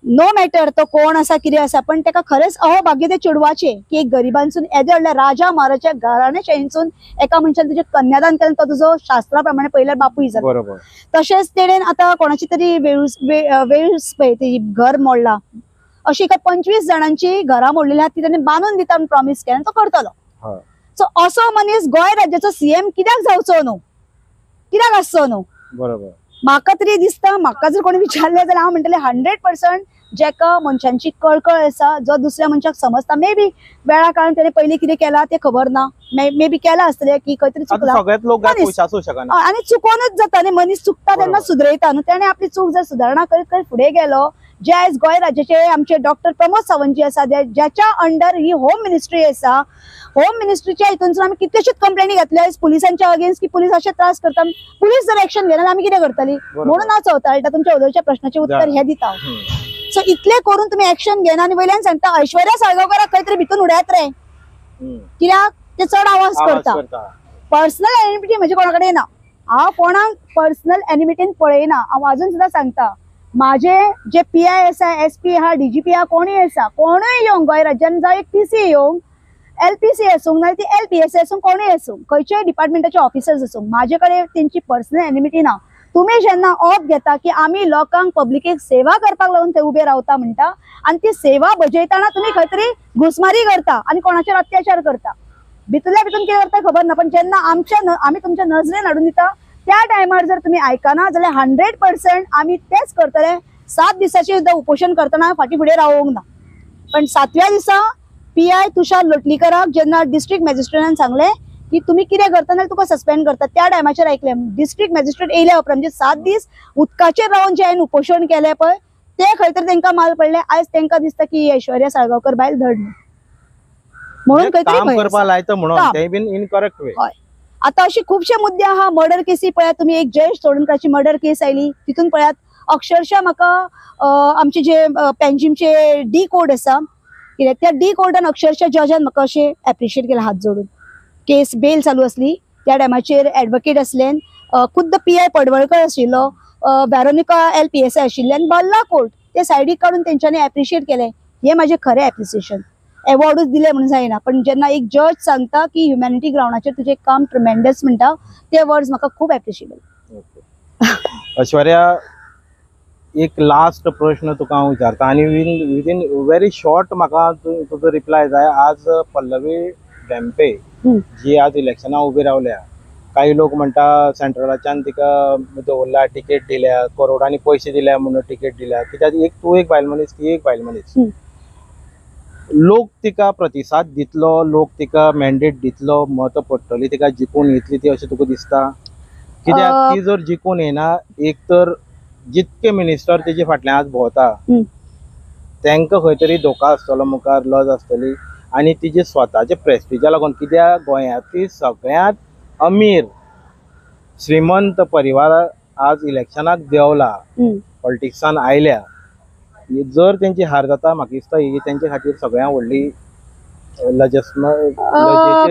नो मॅटर तो कोण आसा कितें आसा, पण ताका खरेंच अहोभाग्य त्या चेडवाचें की एक गरिबांसून येदे व्हडल्या राजा महाराजा घराण्याशाहींसून एका मनशान तुजें कन्यादान केलें, तो तुजो शास्त्रा प्रमाणे पयल्यार बापूय जालो. तशेंच तेणेन आतां कोणाची तरी वेळूस पळय तेजी घर मोडला, अशी एका 25 जाणांची घरां मोडलेली आहा, ती ताणें बांदून दिता म्हूण प्रॉमीस केलें, तो करतलो. सो असो मनीस गोंय राज्याचो सीएम कित्याक जावचो न्हू, कित्याक आसचो न्हू? बरोबर. म्हाका तरी दिसता, म्हाका जर कोणी विचारलें जाल्यार हांव म्हणटलें 100% जेका मनशांची कळकळ आसा, जो दुसऱ्या मनशाक समजता. मे बी वेळा काळान तेणें पयलीं कितें केलां तें खबर ना, मे बी केलां आसतलें की खंय तरी चुकलां, आनी चुकोनूच जाता न्ही, मनीस चुकता तेन्ना सुदरयता न्हू. तेणें आपली चूक जर सुदारणा करीत करीत फुडें गेलो. जे आयज गोंय राज्याचे आमचे डॉक्टर प्रमोद सावंत जी आसा, ज्याच्या अंडर ही होम मिनिस्ट्री आसा, होम मिनिस्ट्रीच्या हितूनसून आमी कितलेशेच कंप्लेनी घेतल्या आयज पुलिसांच्या अगेन्स्ट की पुलीस अशे त्रास करता, पुलीस जर एक्शन घेना आमी कितें करतली? म्हणून हांव चवताळटा तुमच्या उलोवच्या प्रश्नाचें उत्तर हें दिता. सो इतलें करून तुमी एक्शन घेना आनी वयल्यान सांगता ऐश्वर्या साळगांवकाराक खंय तरी भितून उडयात रे, कित्याक ते चड आवाज करता. पर्सनल एनिमिटी म्हजे कोणा कडेन ना, हांव कोणाक पर्सनल एनिमिटीन पळयना. हांव अजून सुद्दां सांगता, माझे जे पी I आसा, एस पी आहा, डी जी पी आहा, कोणूय आसा, कोणूय येवंक गोंय राज्यान, जावं एक पी सी येवंक, एल पी सी आसूंक, नाजाल्यार ती एल पी एस आसूं, कोणूय आसूं, खंयच्याय डिपार्टमेंटाचे ऑफिसर्स आसूं, म्हाजे कडेन तेंची पर्सनल एनिमिटी ना. तुमी जेन्ना ऑफ घेता की आमी लोकांक पब्लिकेक सेवा करपाक लागून थंय उबे रावता म्हणटा, आनी ती सेवा बजयतना तुमी खंय तरी घुसमारी करता आनी कोणाचेर अत्याचार करता, भितरल्या भितून कितें करता खबर ना. पण जेन्ना आमच्या आमी तुमच्या नजरेन हाडून दिता त्या टायमार जर तुमी आयकना जाल्यार 100% आमी तेच करतले. 7 दिसाचें सुद्दां उपोशण करतना फाटीं फुडें रावोंक ना. पण 7व्या दिसा पी I तुषार लोटलीकराक जेन्ना डिस्ट्रिक्ट मॅजिस्ट्रेटान सांगलें की तुमी कितें करता नाल्यार तुका सस्पेंड करता, त्या टायमाचेर आयकलें. डिस्ट्रिक्ट मॅजिस्ट्रेट येयल्या उपरांत म्हणजे 7 दीस उदकाचेर रावन जे हांवें उपोशण केलें पळय, तें खंय तरी तेंकां माल पडलें. आयज तेंकां दिसता की ऐश्वर्या साळगांवकर बायल धड न्हू म्हणून खंय तरी. आतां अशी खुबशे मुद्दे आहा. मर्डर केसी पळयात तुमी, एक जयेश चोडणकाराची मर्डर केस आयली, तितून पळयात अक्षरशः म्हाका आमचे जे पेंजिमचे डी कोड आसा कित्याक त्या डी कोर्टान अक्षरशः जजान म्हाका अशें एप्रिशिएट केलें हात जोडून. केस बेल चालू आसली त्या टायमाचेर एडवोकेट आसले, खुद्द पी I Padwalkar आशिल्लो, Veronica L P S I आशिल्ले, आनी बल्ला कोर्ट ते सायडीक काडून तेंच्यांनी एप्रिशिएट केलें. हें म्हाजें खरें एप्रिसिएशन. एवॉर्डूच दिले म्हणून जायना, पण जेन्ना एक जज सांगता की ह्युमॅनिटी ग्रावंडाचेर तुजें काम ट्रिमेंडस म्हणटा, ते वर्ड्स म्हाका खूब एप्रिशिएबल. ऐश्वर्या, एक लास्ट प्रश्न तुका हांव विचारता आनी विदीन व्हेरी शॉर्ट म्हाका तुजो रिप्लाय जाय. आज पल्लवी धेंपे जी आज इलेक्शनाक उबी रावल्या, काही लोक म्हणटा सेंट्रलाच्यान तिका दवरला, टिकेट दिल्या, करोडांनी पयशे दिल्या म्हणून टिकेट दिल्या, कित्याक एक तूं एक बायल मनीस, ती एक बायल मनीस, लोक तिका प्रतिसाद दितलो, लोक तिका मॅन्डेट दितलो, मतां पडटली तिका, जिखून येतली ती अशें तुका दिसता? कित्याक ती जर जिखून येना, एक तर जितके मिनिस्टर तेजे फाटल्यान आज भोंवता तांकां खंय तरी धोका आसतलो, मुखार लज आसतली, आनी तिजे स्वताचे प्रेस्टिजा लागून. कित्याक गोंयांतली सगळ्यांत अमीर श्रीमंत परिवार आज इलेक्शनाक देंवला, पॉलिटिक्सान आयल्या, जर तेंची हार जाता म्हाका दिसता ही तेंचे खातीर सगळ्यांत व्हडली लजस्म.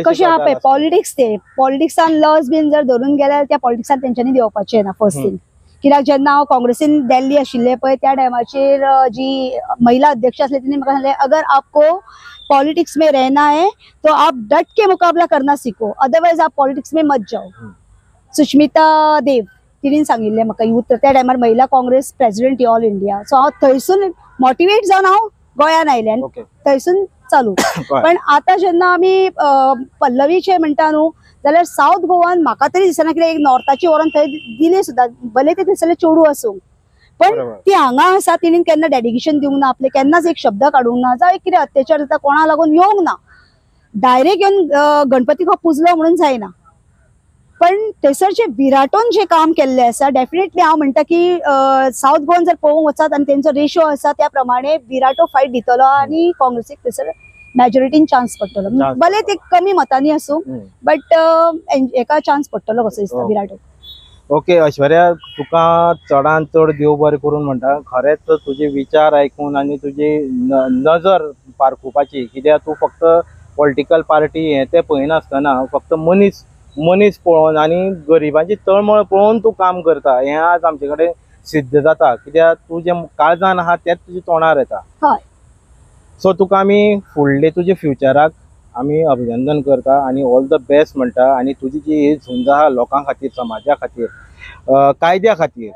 कशें आहा पळय पॉलिटिक्स, ते पॉलिटिक्सान लज बीन जर धरून गेल्यार त्या पॉलिटिक्सान तेंच्यांनी देंवपाचें ना फर्स्ट थिंग. कित्याक जेन्ना हांव काँग्रेसीन दिल्ली आशिल्लें पळय त्या टायमाचेर जी महिला अध्यक्ष आसली तिणें म्हाका सांगलें, अगर आपको पॉलिटिक्स में रहना है तो आप डट के मुकाबला करना सीखो, अदरवाइज आप पॉलिटिक्स में मत जाओ. सुष्मिता देव तिणें सांगिल्लें म्हाका यूथ, त्या टायमार महिला Congress president all India. So हांव थंयसून मोटिवेट जावन हांव गोंयान आयलें आनी थंयसून चालू. पण आतां जेन्ना आमी पल्लवीचें म्हणटा न्हू जाल्यार सावथ गोवान म्हाका तरी दिसना कित्याक एक नॉर्थाची व्हरोन थंय दिली सुद्दां, भले ते थंयसरले चेडूं आसूं, पण ती हांगा आसा, तिणें केन्ना डेडिकेशन दिवंक ना आपलें, केन्नाच एक शब्द काडूंक ना, जावं एक कितें अत्याचार जाता कोणा लागून येवंक ना, डायरेक्ट येवन गणपती पुजलो म्हणून जायना. पण थंयसर जे विराटोन जे काम केल्लें आसा, डेफिनेटली हांव म्हणटा की सावथ गोवान जर पळोवंक वचत आनी तेंचो रेशो आसा त्या प्रमाणे विराटो फायट दितलो आनी काँग्रेसीक थंयसर मेजॉरिटीन चान्स पडटलो, भले ते कमी मतांनी आसूं बट एका चान्स पडटलो कसो दिसता विराटो. ओके ऐश्वर्या, तुका चडान चड देव बरें करून म्हणटा, खरेंच तुजे विचार आयकून आनी तुजी नजर पारखुपाची, कित्याक तूं फक्त पॉलिटिकल पार्टी हें तें पळयनासतना फक्त मनीस मनीस पळोवन आनी गरिबांची तळमळ पळोवन तूं काम करता हें आज आमचे कडेन सिद्ध जाता, कित्याक तूं जें काळजान आहा तेंच तुज्या तोंडार येता. हय. सो तुका आमी फुडले तुजे फ्युचराक आमी अभिनंदन करता आनी ऑल the best म्हणटा. आनी तुजी जी ही झुंज आहा लोकां खातीर, समाजा खातीर, कायद्या खातीर,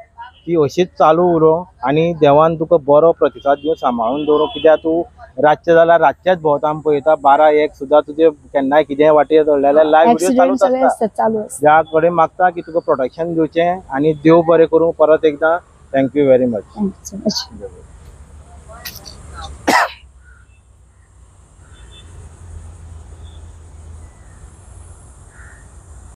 ती अशीच चालू उरो आनी देवान तुका बरो प्रतिसाद दिवन सांबाळून दवरूं. कित्याक तूं रातचें जाल्यार रातचेंच भोंवता आमी पळयता, 12-1 सुद्दां तुजे केन्नाय कितेंय वाटेर चडले जाल्यार लायव्ह व्हिडियो एक्सिडेंट चालूच सगळे आसता. आसतात, चालू आसता. ज्या कडेन मागता की तुका प्रोटेक्शन दिवचें आनी देव बरें करूं. परत एकदां thank you very much. Thank you so much.